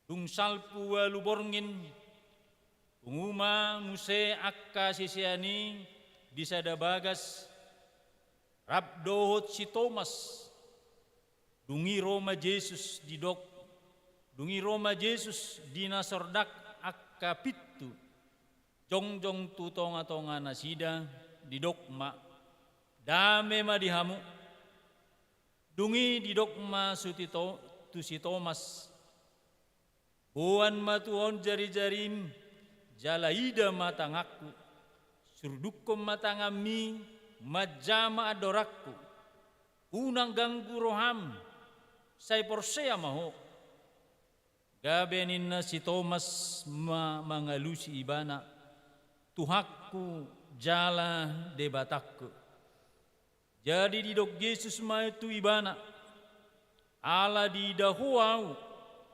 Dung salpu ualu borngin, pungu ma muse angka sisean i di sada bagas, rap dohot si Tomas. Dung i ro ma Jesus didok, dung i ro ma Jesus di na sordak angka pintu, jongjong tu tongatonga nasida, didok ma: Dame ma di hamu. Dung i didok ma tu si To-, tu si Tomas: Boan ma tu on jarijarim, jala ida ma tanganku. Surdukkon ma tanganmi manjama andorangku. Unang ganggu roham, sai porsea ma ho. Gabe ninna si Tomas ma mangalusi Ibana: Tuhanku jala Debatangku. Jadi didok Jesus ma tu ibana: Ala diida ho ahu,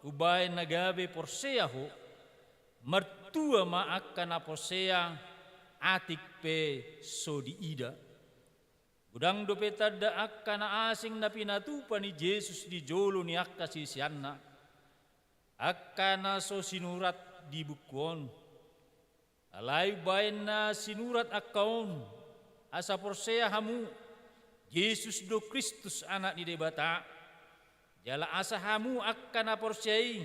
umbahen na gabe porsea ho. Martua ma angka na porsea, atik pe so diida. Godang dope tanda angka na asing na pinatupa ni Jesus di jolo ni angka siseanna, angka na so sinurat di buku on. Alai umbahen na sinurat angka on, asa porsea hamu, Jesus do Kristus, Anak ni Debata, jala asa hamu angka na porsea i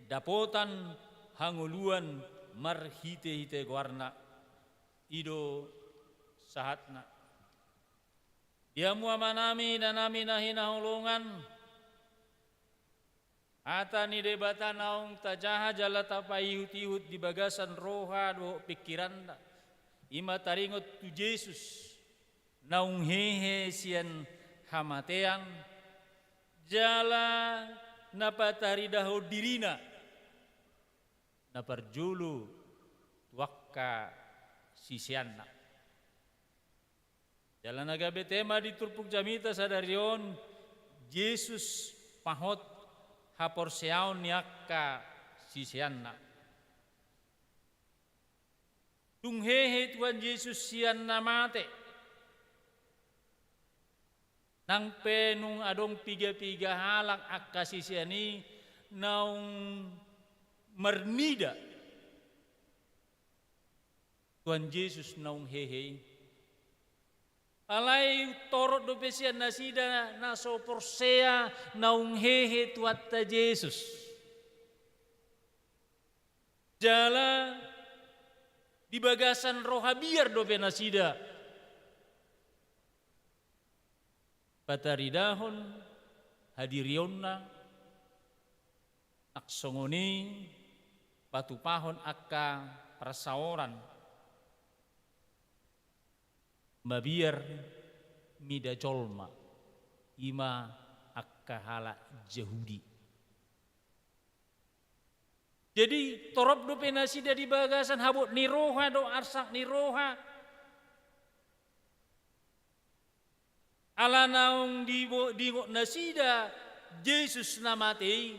dapotan hangoluan marhitehite goarna. I do sahatna. Di hamu amanami, inanami na hinaholongan, hata ni Debata naung tajaha jala tapaihutihut di bagasan roha dohot pingkiranta, i ma taringot tu Jesus, naung hehe sian hamatean, jala na pataridahon dirina na parjolo tu angka siseanna. Jala na gabe tema di turpuk jamita sadari on, Jesus pahot haporseaon ni angka siseanna. Tung hehe Tuhan Jesus sian na mate. Nang pe nunga adong piga-piga halak angka sisean i naung marnida Tuhan Jesus naung hehe i. Alai torop dope sian nasida na so porsea naung hehe Tuhanta Jesus. Jala di bagasan roha biar dope nasida pataridahon hadirionna, nang songon i patupahon angka parsaoran mabiar mida jolma, i ma angka halak Jahudi. Jadi torop dope nasida di bagasan habot ni roha dohot arsak ni roha. Ala naung dibo-, diingot nasida Jesus na mate i,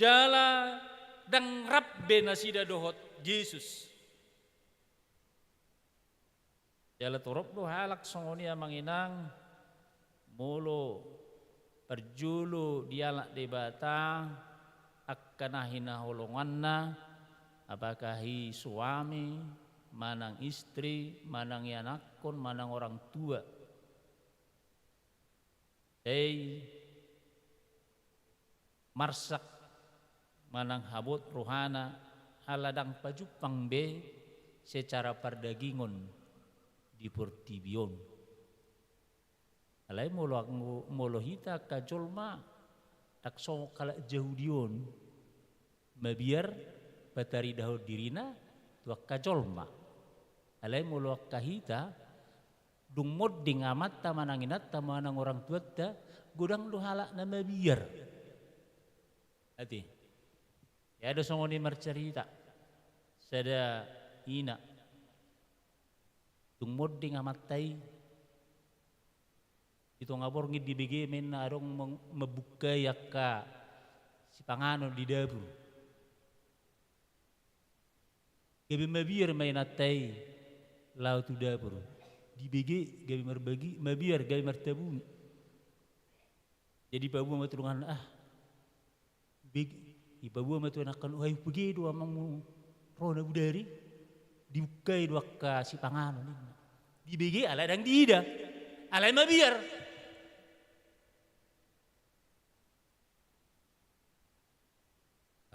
jala ndang rap be nasida dohot Jesus. Jala torop do halak songon i, amang inang, molo parjolo dialap Debata angka na hinaholonganna, apakah i suami, manang istri, manang ianakkon, manang orang tua. Sai marsak manang habot rohana, ala ndang pajumpang be secara pardagingon di portibi on. Alai molo ang-, molo hita angka jolma, ndang songon halak Jahudi on, mabiar pataridahon dirina tu angka jolma. Alai molo angka hita, dung monding amanta manang inanta manang orang tuanta, godang do halak na mabiar. Ate. Ia do songon i marcarita sada ina. Dung monding amanta i, di tonga borngin dibege ma inna adong mem-, mambukai angka sipanganon di dapur. Gabe mabiar ma inanta i laho tu dapur. Dibege gabe marbagi, mabiar gabe martabuni. Jadi paboa ma tu donganna, ah, bege, dipaboa ma tu ianakkon, "Ai bege do amangmu ro na bodari, dibukai do angka sipanganon," ninna. Dibege alai ndang diida, alai mabiar.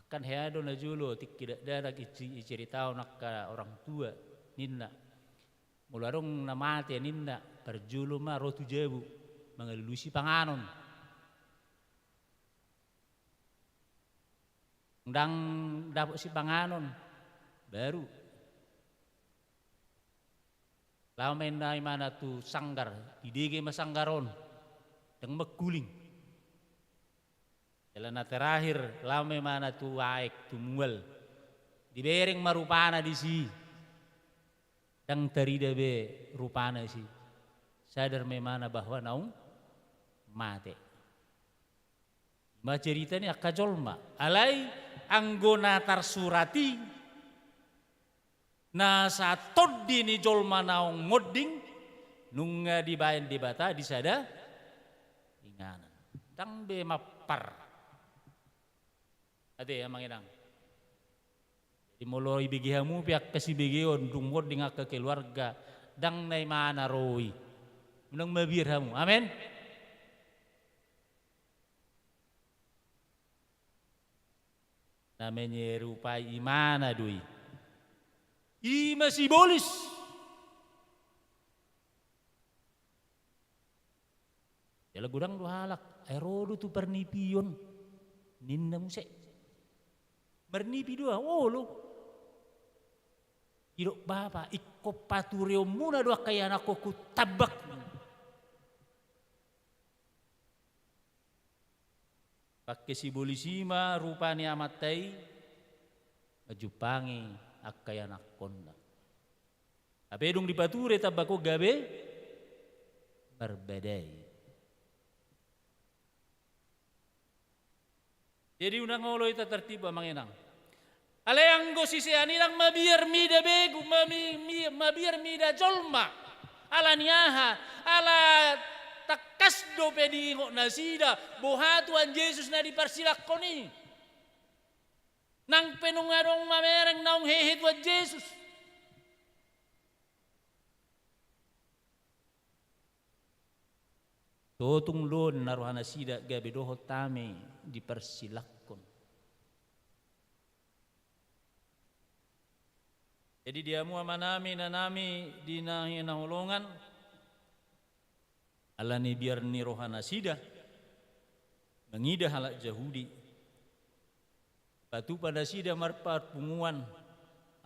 Bahkan hea do najolo tingki dakdanak ici-, icaritahon angka orang tua, ninna, "Molo adong na mate," ninna, "parjolo ma ro tu jabu mangalului sipanganon. Ndang dapot sipanganon, baru laho ma inna imana tu sanggar, didege ma sanggar on, ndang mangkuling. Jala na terakhir, laho ma imana tu aek, tu mual, dibereng ma rupana disi, ndang tarida be rupana disi. Sadar ma imana bahwa naung mate." I ma cerita ni angka jolma. Alai anggo na tarsurat i, nasa tondi ni jolma naung monding, nunga dibaen Debata di sada inganan. Ndang be mampar. Ate, amang inang. Jadi molo ibege hamu pe angka sibegeon, dung monding angka keluarga, ndang na imana ro i. Unang mabiar hamu. Amen. Na menyerupai imana do i. I ma sibolis. Jala godang do halak, "Ai ro do tu parnipion," ninna muse. Marnipi do ahu, olo. Didok bapa, "Ingkon patureonmuna do angka ianakkon, hutambak." Pangke sibolis i ma rupa ni amanta i manjumpangi angka ianakkonna. Hape dung dipature tambak on gabe marbadai. Jadi unang olo hita tartibu, amang inang. Alai anggo sisean i ndang mabiar mida begu, mami-, mi-, mabiar mida jolma. Ala ni aha? Ala tangkas dope diingot nasida boha Tuhan Jesus na diparsilangkon i. Nang pe nunga adong mamereng naung hehe Tuhan Jesus. Totung do ninna rohanasida gabe dohot hami diparsilangkon. Jadi di hamu amanami, inanami, di na hinaholongan, ala ni biar ni rohanasida, Mangida halak Jahudi, patupa nasida marparpunguan,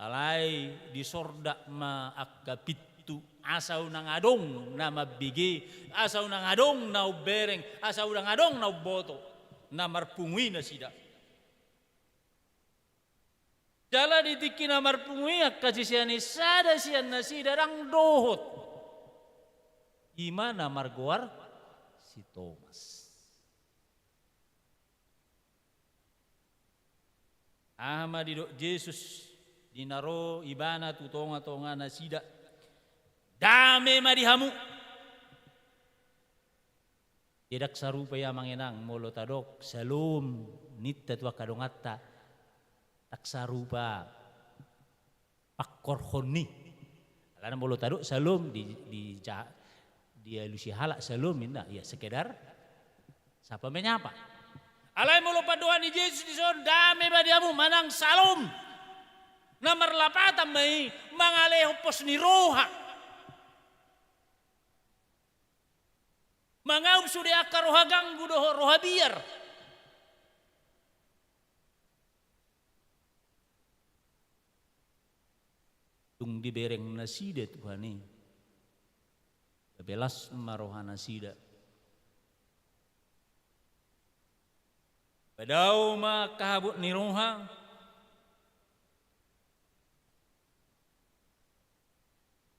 alai disordak ma angka pintu, asa unang adong na mambege, asa unang adong na umbereng, asa unang adong na umboto na marpungu i nasida. Jala di tingki na marpungu i angka sisean i, sada sian nasida ndang dohot, i ma na margoar si Tomas. Aha ma didok Jesus di na ro Ibana tu tongatonga nasida? Dame ma di hamu. Ndang sarupa i, amang inang, molo tadok syalom ninta tu angka donganta, ndang sarupa pangkorhon ni. Alana molo tadok syalom di, di ja-, dialusi halak syalom ninna, ya sekedar sapa menyapa. Alai molo pandohan ni Jesus dison, dame ma di hamu manang syalom, na marlapatan ma i mangalehon pos ni roha. Mangaup sude angka roha ganggu dohot roha biar. Dung dibereng nasida Tuhan i, gabe las ma roha nasida. Padao ma angka habot ni roha,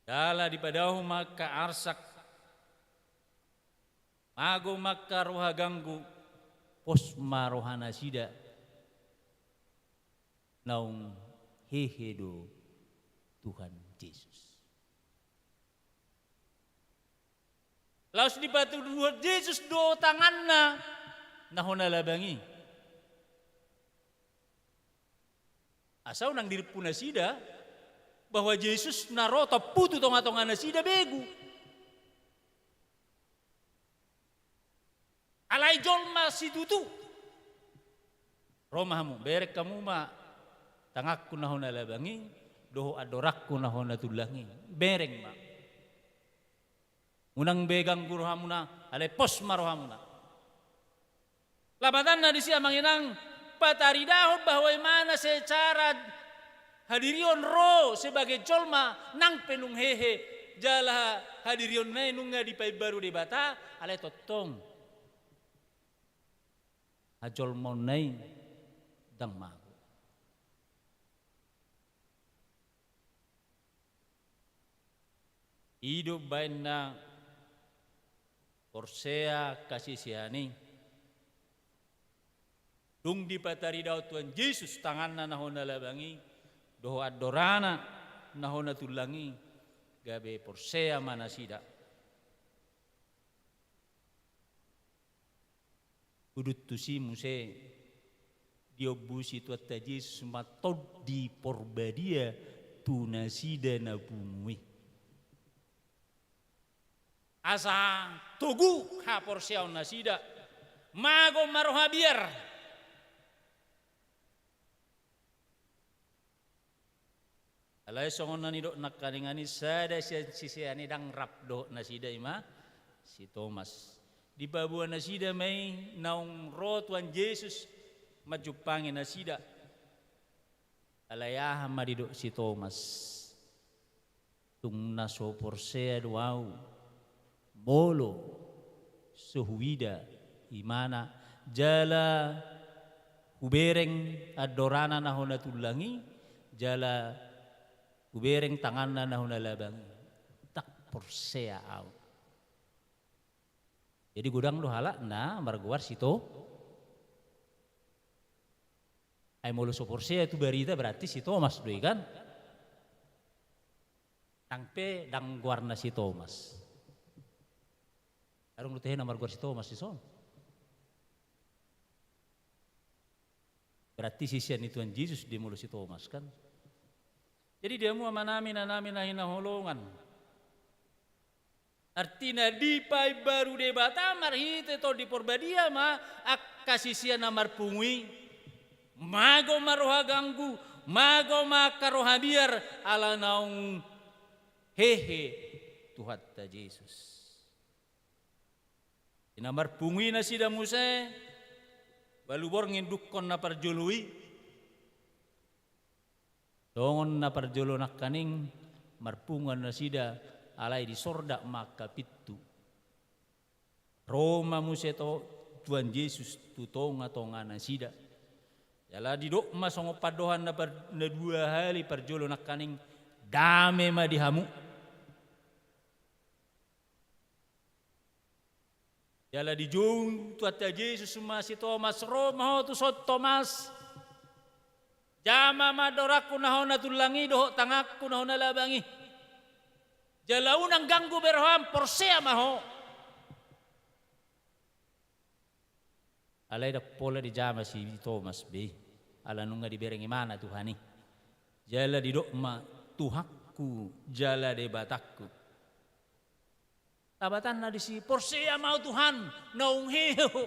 jala dipadao ma angka arsak, mago ma angka roha ganggu, pos ma roha nasida, naung hehe do Tuhan Jesus. Laos dipatuduhon Jesus do tanganna na hona labang i. Asa unang dirimpu nasida bahwa Jesus na ro tompu tu tongatonga nasida begu. Alai jolma situtu. Ro ma hamu, bereng hamu ma tanganku na hona labang i, dohot andorangku na hona tullang i. Bereng ma. Unang be ganggu rohamuna, alai pos ma rohamuna. Lapatanna disi, amang inang, pataridahon bahwa imana secara hadirion ro sebagai jolma nang pe nunga hehe, jala hadirionna i nunga dipaimbaru Debata, alai tongtong hajolmaonna i ndang mago. I do umbaen na porsea angka sisean i. Dung dipataridahon Tuhan Jesus tanganna na hona labang i, dohot andorana na hona tullang i, gabe porsea ma nasida. Udut tusi muse diombusi Tuhanta Jesus ma Tondi Porbadia tu nasida na pungu i. Asa togu haporseaon nasida, mago ma roha biar. Alai songon na nidok nangkaningan i, sada sian sisean i ndang rap dohot nasida, i ma si Tomas. Dipaboa nasida ma i naung ro Tuhan Jesus manjumpangi nasida. Alai aha ma didok si Tomas? Tung na so porsea do ahu molo so huida imana, jala hubereng andorana na hona tullang i, jala hubereng tanganna na hona labang i. Ndang porsea ahu. Jadi godang do halak na margoar si To-, ai molo so porsea tu barita berarti si Tomas do i kan? Ndang pe, ndang goarna si Tomas. Adong do tahe na margoar si Tomas dison. Berarti sisean ni Tuhan Jesus do i molo si Tomas kan? Jadi di hamu amanami, inanami na hinaholongan, artina dipaimbaru Debata marhite Tondi Porbadia ma angka sisean na marpungu i. Mago ma roha ganggu, mago ma angka roha biar, ala naung hehe Tuhanta Jesus. Di na marpungu i nasida muse, Ualu borngin dungkon na parjolo i, songon na parjolo nangkaning marpunguan nasida, alai disordak ma angka pintu. Ro ma muse tu Tuhan Jesus tu tonga-tonga nasida. Jala didok ma songon pandohan na par-, na dua hali parjolo nangkaning, dame ma di hamu. Jala dijou Tuhanta Jesus ma si Tomas, ro ma ho tuson Tomas. Jama ma andorangku na hona tullang i dohot tanganku na hona labang i. Jala unang ganggu be roham, porsea ma ho. Alai ndang pola dijama si Tomas be i, ala nunga dibereng ibana Tuhan i. Jala didok ma, Tuhanku jala Debatangku. Tabatanna disi, porsea ma ho Tuhan, naung hehe ho.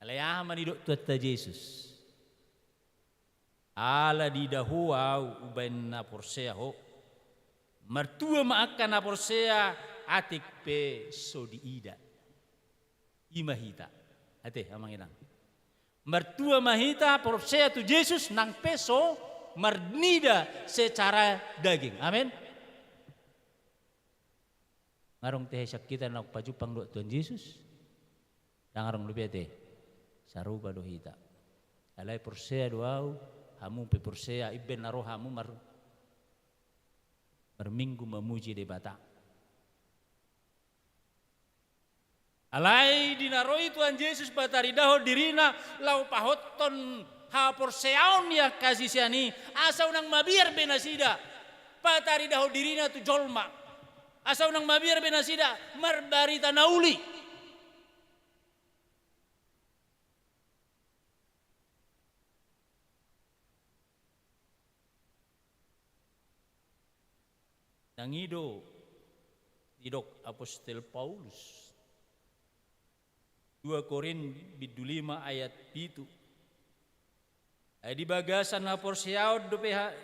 Alai aha ma nidok Tuhanta Jesus? Ala diida ho ahu umbahen na porsea ho. Martua ma angka na porsea atik pe so diida. I ma hita. Ate, amang inang. Martua ma hita porsea tu Jesus nang pe so marnida secara daging. Amen. Nga adong tehe sian hita naung pajumpang dohot Tuhan Jesus? Ndang adong dope ate. Sarupa do hita. Alai porsea do ahu, hamu pe porsea, imbahen na ro hamu mar-, marminggu mamuji Debata. Alai di na ro i Tuhan Jesus pataridahon dirina laho pahothon haporseaon ni angka sisean i, asa unang mabiar be nasida pataridahon dirina tu jolma. Asa unang mabiar be nasida marbarita na uli. Nang i do didok Apostel Paulus. Dua Korint bindu lima ayat pitu. Ai di bagasan haporseaon dope ha-,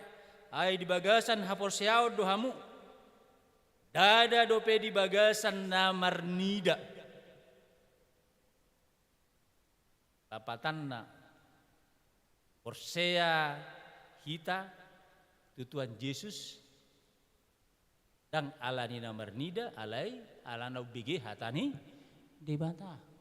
ai di bagasan haporseaon do hamu. Ndada dope di bagasan na marnida. Lapatanna, porsea hita tu Tuhan Jesus, ndang ala ni na marnida, alai ala na umbege hata ni Debata.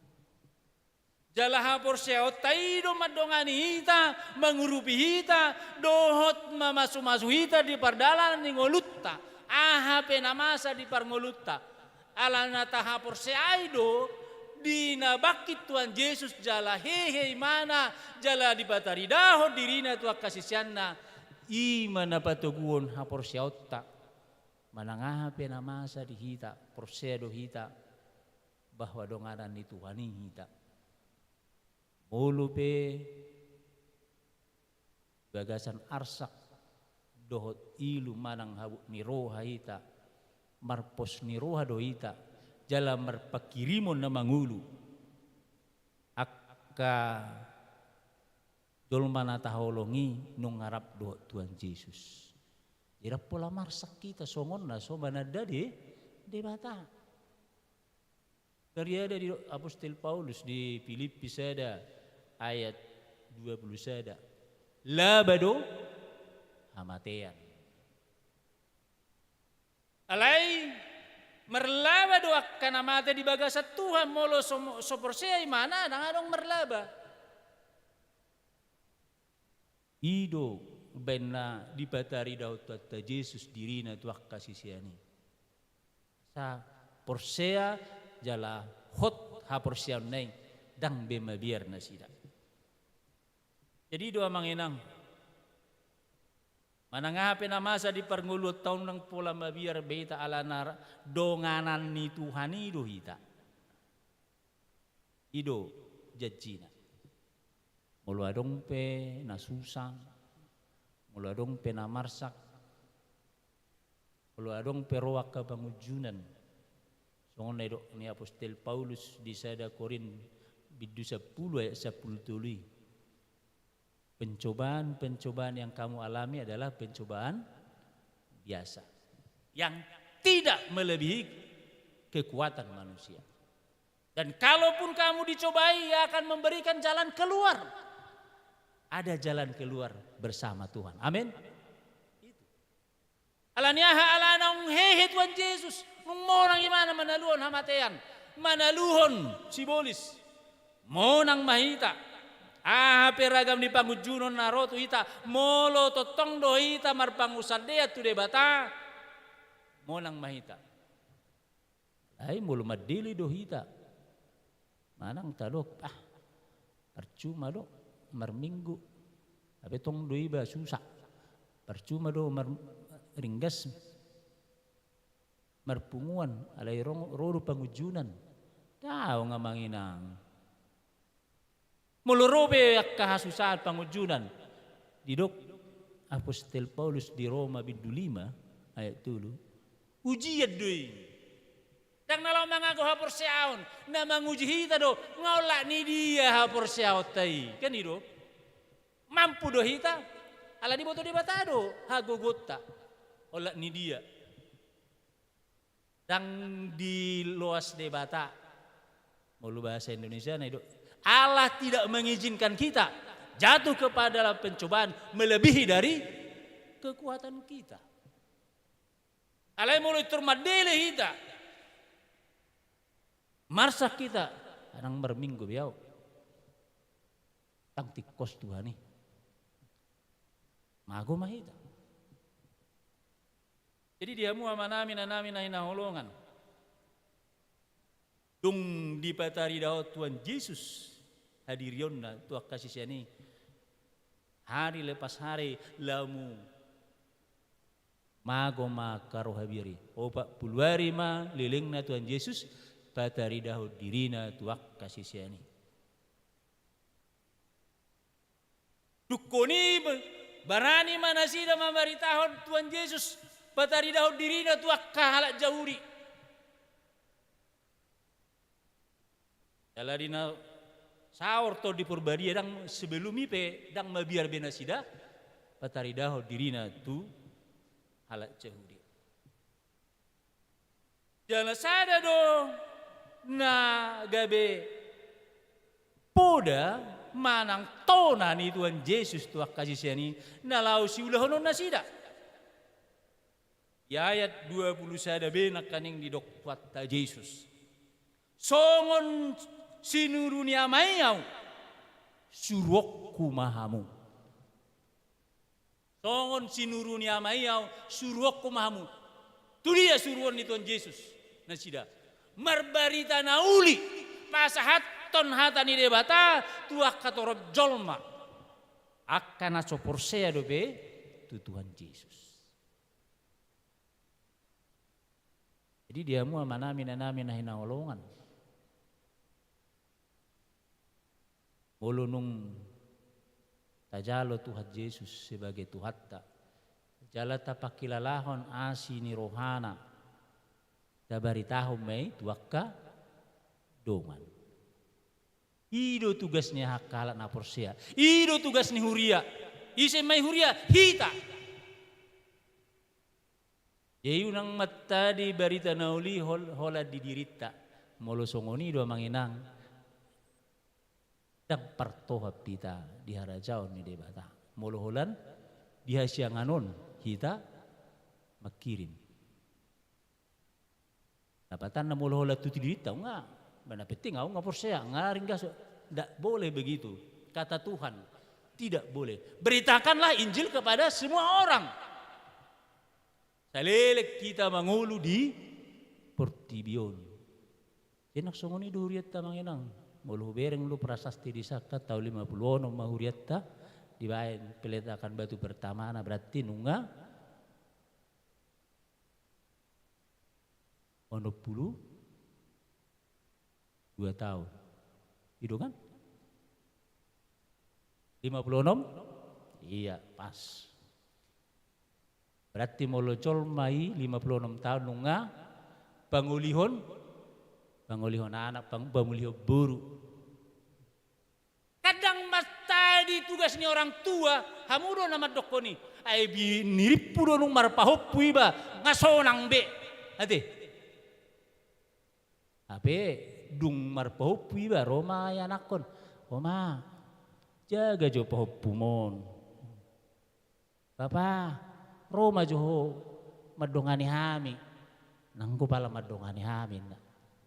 Jala haporseaonta i do mandongani hita, mangurupi hita, dohot mamasumasu hita di pardalanan ni ngolunta, aha pe na masa di parngolunta. Ala na tahaporseai do di na bangkit Tuhan Jesus jala hehe ibana, jala dipataridahon dirina tu angka siseanna, i ma na patoguhon haporseaonta. Manang aha pe na masa di hita, porsea do hita bahwa donganan ni Tuhan i hita. Molo pe bagasan arsak dohot ilu manang habot ni roha hita, marpos ni roha do hita, jala marpanghirimon na mangolu. Angka jolma na taholongi nunga rap dohot Tuhan Jesus. Jadi ndang pola marsak hita songon na so mananda De-, Debata. Gariada didok Apostel Paulus di Pilippi sada ayat dua pulu sada. Laba do hamatean. Alai marlaba do angka na mate di bagasan Tuhan, molo so, so porsea ibana, ndang adong marlaba. I do umbahen na dipataridahon Tuhanta Jesus dirina tu angka sisean i. Asa porsea jala hot haporseaonna i, ndang be mabiar nasida. Jadi i do amang inang, manang aha pe na masa di parngoluonta on, ndang pola mabiar be hita, ala na donganan ni Tuhan i do hita. I do janjina. Molo adong pe na susa, molo adong pe na marsak, molo adong pe ro angka pangunjunan, songon na nidok ni Apostel Paulus di sada Korint bindu sampulu ayat sampulu tolu i. Pencobaan-pencobaan yang kamu alami adalah pencobaan biasa, yang tidak melebihi kekuatan manusia. Dan kalaupun kamu dicobai, Ia akan memberikan jalan keluar. Ada jalan keluar bersama Tuhan. Amin. Alani aha? Ala naung hehe Tuhan Jesus, nung monang ibana manaluhon hamatean, manaluhon sibolis. Monang ma hita. Aha pe ragam ni pangunjunan na ro tu hita, molo tongtong do hita marpangunsandean tu Debata, monang ma hita. Ai molo mandele do hita, manang tadok, ah, parcuma do marminggu, hape tong do iba susah, parcuma do mar-, ringgas marpunguan, alai ro, ro do pangunjunan. Daong amang inang. Molo ro pe angka hasusahan pangunjunan, didok apostel Paulus di Roma bindu lima ayat tolu, ujian do i. Ndang na laho mangago haporseaon, na manguji hita do, nga olat ni dia haporseaonta i. Kan i do? Mampu do hita? Ala diboto Debata do hagogoonta. Olat ni dia? Ndang diloas Debata. Molo bahasa Indonesia na i do, Allah tidak mengizinkan kita jatuh kepada dalam pencobaan melebihi dari kekuatan kita. Alai molo pintor mandele hita, marsak hita, ndang marminggu be ahu. Ndang tingkos Tuhan i. Mago ma hita. Jadi di hamu amanami, inanami na hinaholongan, dung dipataridahon Tuhan Jesus hadirionna tu angka sisean i, hari lepas hari lamu mago ma angka roha biar i. Opat pulu ari ma lelengna Tuhan Jesus pataridahon dirina tu angka sisean i. Dungkon i, barani ma nasida mambaritahon Tuhan Jesus pataridahon dirina tu angka halak Jahudi. Jala di na saor Tondi Parbadia, ndang sebelum i pe ndang mabiar be nasida pataridahon dirina tu halak Jahudi. Jala sada do na gabe poda manang tona ni Tuhan Jesus tu angka sisean i na laho siulahonon nasida. Di ayat dua pulu sada be nangkaning didok Tuhanta Jesus, songon sinuru ni Ama i ahu, suruonku ma hamu. Songon sinuru ni Ama i ahu, suruonku ma hamu. Tu dia suruon ni Tuhan Jesus nasida? Marbarita na uli, pasahathon hata ni Debata tu angka torop jolma, angka na so porsea dope tu Tuhan Jesus. Jadi di hamu amanami, inanami na hinaholongan, molo nunga tajalo Tuhan Jesus sebagai Tuhanta, jala tapangkilalahon asi ni rohana, tabaritahon ma i tu angka dongan. I do tugas ni angka halak na porsea. I do tugas ni huria. Ise ma i huria? Hita. Jadi unang mantadi barita na uli hol-, holan di dirinta. Molo songon i do amang inang, ndang partohap hita di harajaon ni Debata. Molo holan di hasiangan on hita mangkirim. Dapatanna molo holan tu dirinta, nga, na penting ahu nga porsea, nga ringgas. Ndak boleh begitu. Kata Tuhan, tidak boleh. Beritakanlah Injil kepada semua orang. Saleleng hita mangolu di portibi on. Jadi nang songon i do hurianta amang inang. Molo hubereng do prasasti di sangka taon lima pulu onom ma hurianta, dibaen peletakan batu pertamana, berarti nunga onom pulu dua taon. I do kan? Lima pulu onom? Iya, pas. Berarti molo jolma i lima pulu onom taon nunga pangolihon, pangolihon anak, pang-, pangolihon boru. Kan ndang mantadi tugas ni orang tua, hamu do na mandokkon i. Ai bi-, nirimpu do nunga marpahompu iba, nga sonang be. Ate. Hape Dung marpahompu iba, ro ma i anakkon. Oma, jaga jo pahompum on. Bapa, ro ma jo ho mandongani hami. Nanggo pala mandongani hami, inna.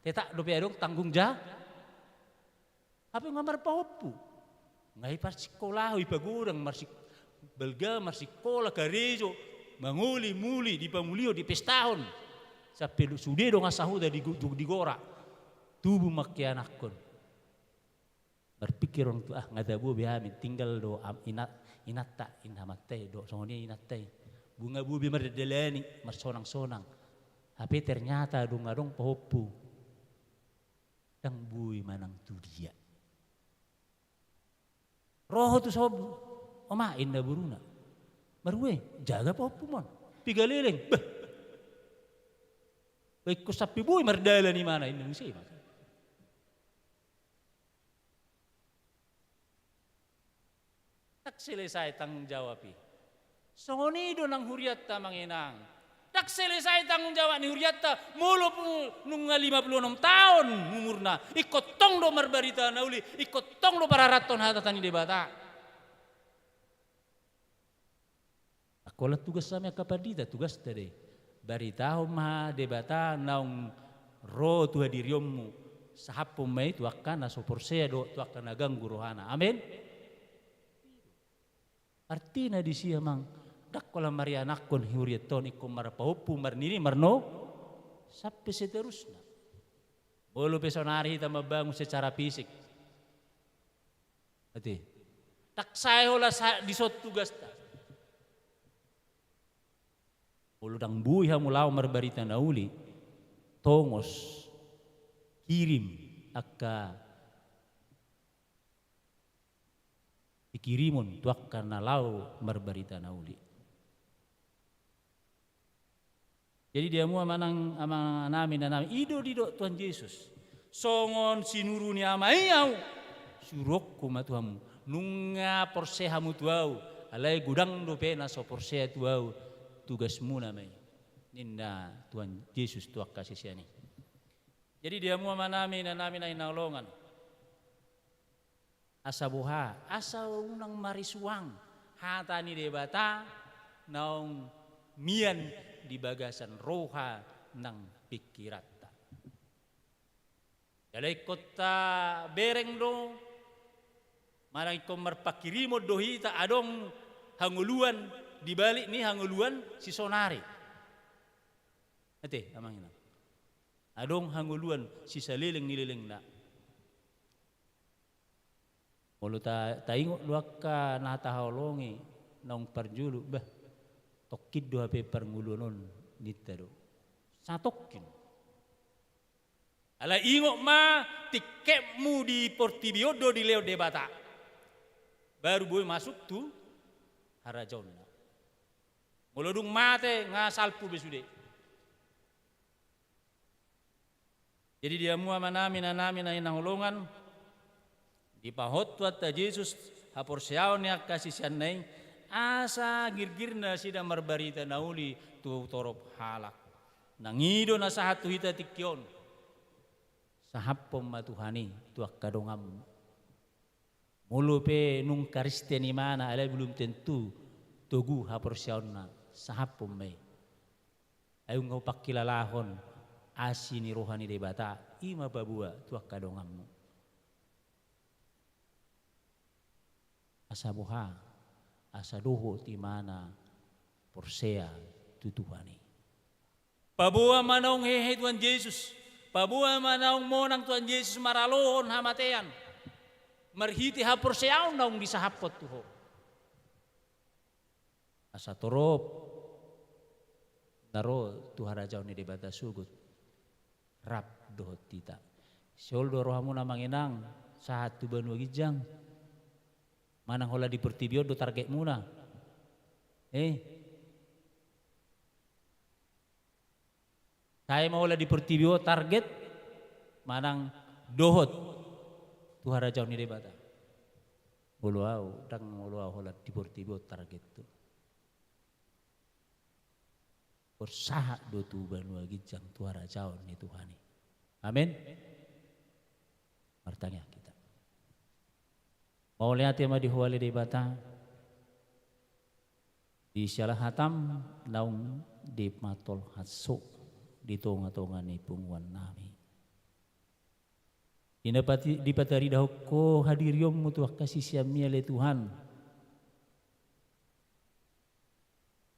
Tetap dope adong tanggung ja-, hape nga marpahompu. Nga i parsikolahon, i pagodang, marsik-, balga, marsikola, karejo, mangoli, muli, dipamulihon, dipestahon. Sampe lu-, sude do nga sahuta di gu-, di gora. Tubu ma angka anakkon. Marpikir orang tua, ah, nga tabo be hami, tinggal do am-, ina-, inanta, inanta i do, songon i inanta i. Bo nga bo be mardalani, marsonang-sonang. Hape ternyata dung adong pahompu. Ndang boi manang tu dia. Ro ho tu sobu. Oma, inna boruna. Marue, jaga pahompum on. Piga leleng. Bah. Bah, ingkon sampe boi mardalan imana, inna muse ma. Ndang selesai tanggung jawab i. Songon i do nang hurianta, amang inang. Ndang selesai tanggung jawab ni hurianta, molo pu-, nunga lima pulu onom taon umurna, ingkon tong do marbarita na uli, ingkon tong do pararathon hata ni Debata. Angka holan tugas nami angka pandita, tugasta do i. Baritahon ma Debata naung ro tu hadirionmu, sahaphon ma i tu angka na so porsea dohot tu angka na ganggu rohana. Amen. Artina disi, amang, ndang holan marianakhon hurianta on, ingkon marpahompu, marnini, marnono, sampe seterusna. Molo pe saonari hita mambangun secara fisik, ate, ndang sae holan sa-, dison tugasta. Molo ndang boi hamu laho marbarita na uli, tongos, kirim angka pikirimon tu angka na laho marbarita na uli. Jadi di hamu amang, amang nami, inang nami, i do didok Tuhan Jesus. Songon sinuru ni Ama i ahu, suruonku ma tu hamu. Nunga porsea hamu tu ahu, alai godang dope na so porsea tu ahu, tugasmuna ma i, ninna Tuhan Jesus tu angka sisean i. Jadi di hamu amang nami, inang nami na hinaholongan, asa boha, asa unang marisuang hata ni Debata naung mian di bagasan roha nang pingkiranta. Jala ingkon tabereng do, manang ingkon marpangkirimon do hita, adong hangoluan di balik ni hangoluan sisaonari. Ate, amang inang. Adong hangoluan sisaleleng ni lelengna. Molo ta-, taingot do angka na tahaholongi naung parjolo, bah, tongkin do hape parngoluan on, ninta do. Satongkin. Alai ingot ma, tingketmu di portibi on do dilehon Debata. Baru boi masuk tu harajaonna. Molo dung mate, nga salpu be sude. Jadi di hamu amang nami, inang nami na hinaholongan, dipahot Tuhanta Jesus haporseaon ni angka siseanna i, asa girgir nasida marbarita na uli tu torop halak. Nang i do na sahat tu hita tingki on. Sahaphon ma Tuhan i tu angka donganmu. Molo pe nunga Kristen imana, alai belum tentu togu haporseaonna, sahaphon ma i. Ai nunga hupangkilalahon asi ni roha ni Debata, i ma paboa tu angka donganmu. Asa boha, asa dohot imana porsea tu Tuhan i. Paboa ma naung hehe Tuhan Jesus, paboa ma naung monang Tuhan Jesus maralohon hamatean, marhite haporseaon naung disahaphon tu ho. Asa torop na ro tu harajaon ni Debata sogot rap dohot hita. Sihol do rohamuna amang inang, sahat tu banua ginjang. Manang holan di portibi on do targetmuna. Eh. Sae ma holan di portibi on target, manang dohot tu harajaon ni Debata. Molo ahu, ndang molo ahu holan di portibi on targethu. Borsahat do tu banua ginjang tu harajaon ni Tuhan i. Amen. Martangiang hita. Mauliate ma di Ho ale Debata, di siala hataM naung dipatolhas Ho di tonga-tonga ni punguan nami. Di na pati-, dipataridahon Ho hadirionMu tu angka siseanMi ale Tuhan.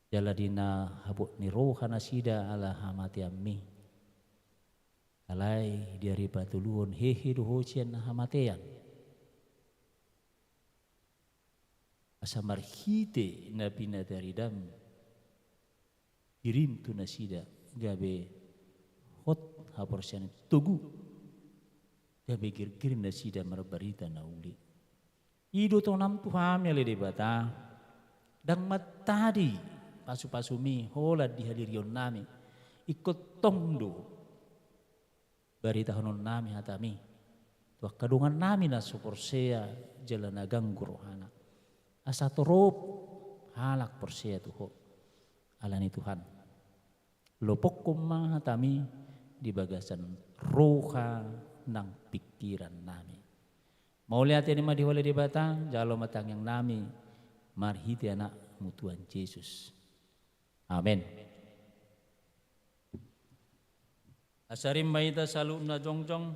Jala di na habot ni roha nasida ala hamateanMi. Alai di ari patoluhon hehe do Ho sian hamatean. Asa marhite na pinataridaM, dirim tu nasida gabe hot haporseaon, togu, gabe girgir nasida marbarita na uli. I do tonam tu hami ale Debata, ndang mantadi pasu-pasuMi holan di hadirionnami, ingkon tong do baritahonon nami hataMi tu angka dongannami na so porsea jala na ganggu rohana, asa torop halak porsea tu Ho. Alani Tuhan, lopokkon ma hataMi di bagasan roha nang pingkirannami. Mauliate ma di Ho ale Debata, jalo ma tangiangnami marhite AnakMu Tuhan Jesus. Amen. Asa rim ma hita saluhutna jongjong.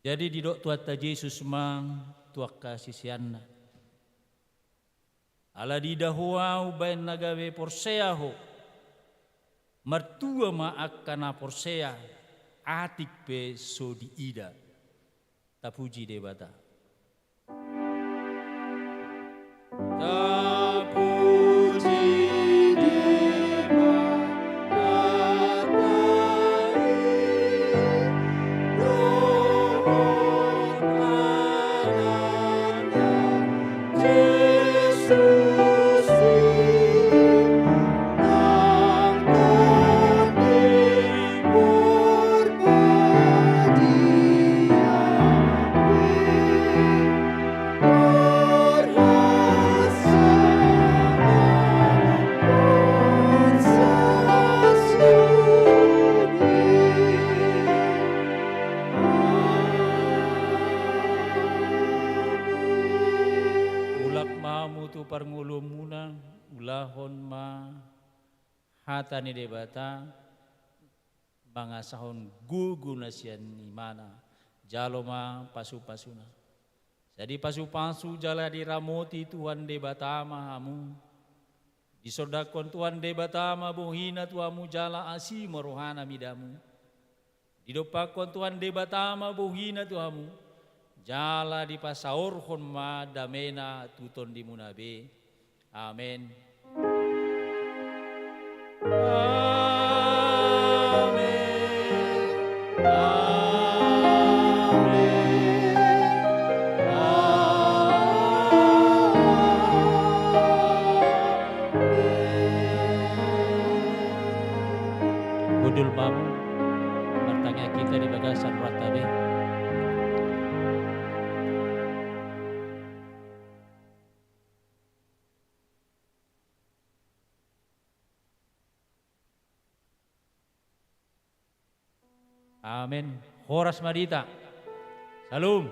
Jadi didok Tuhanta Jesus ma tu angka siseanna: Ala diida Ho Ahu baen na gabe porsea ho. Martua ma angka na porsea, atik pe so diida. Tapuji Debata. Tapuji Debata. Mulak ma hamu tu parngoluonmuna, ulahon ma hata ni Debata, mangasahon gogo na sian imana, jalo ma pasu-pasuna. Sai dipasu-pasu jala diramoti Tuhan Debata ma hamu. Disondangkon Tuhan Debata ma bohina tu hamu jala asi ma rohana mida hamu. Didompakkon Tuhan Debata ma bohina tu hamu, jala dipasaorhon ma damena tu tondimuna be. Amen. Amen. Amen. Amen. Hundul ma hamu, martangiang hita di bagasan rohanta be. Amen. Horas ma di hita. Syalom.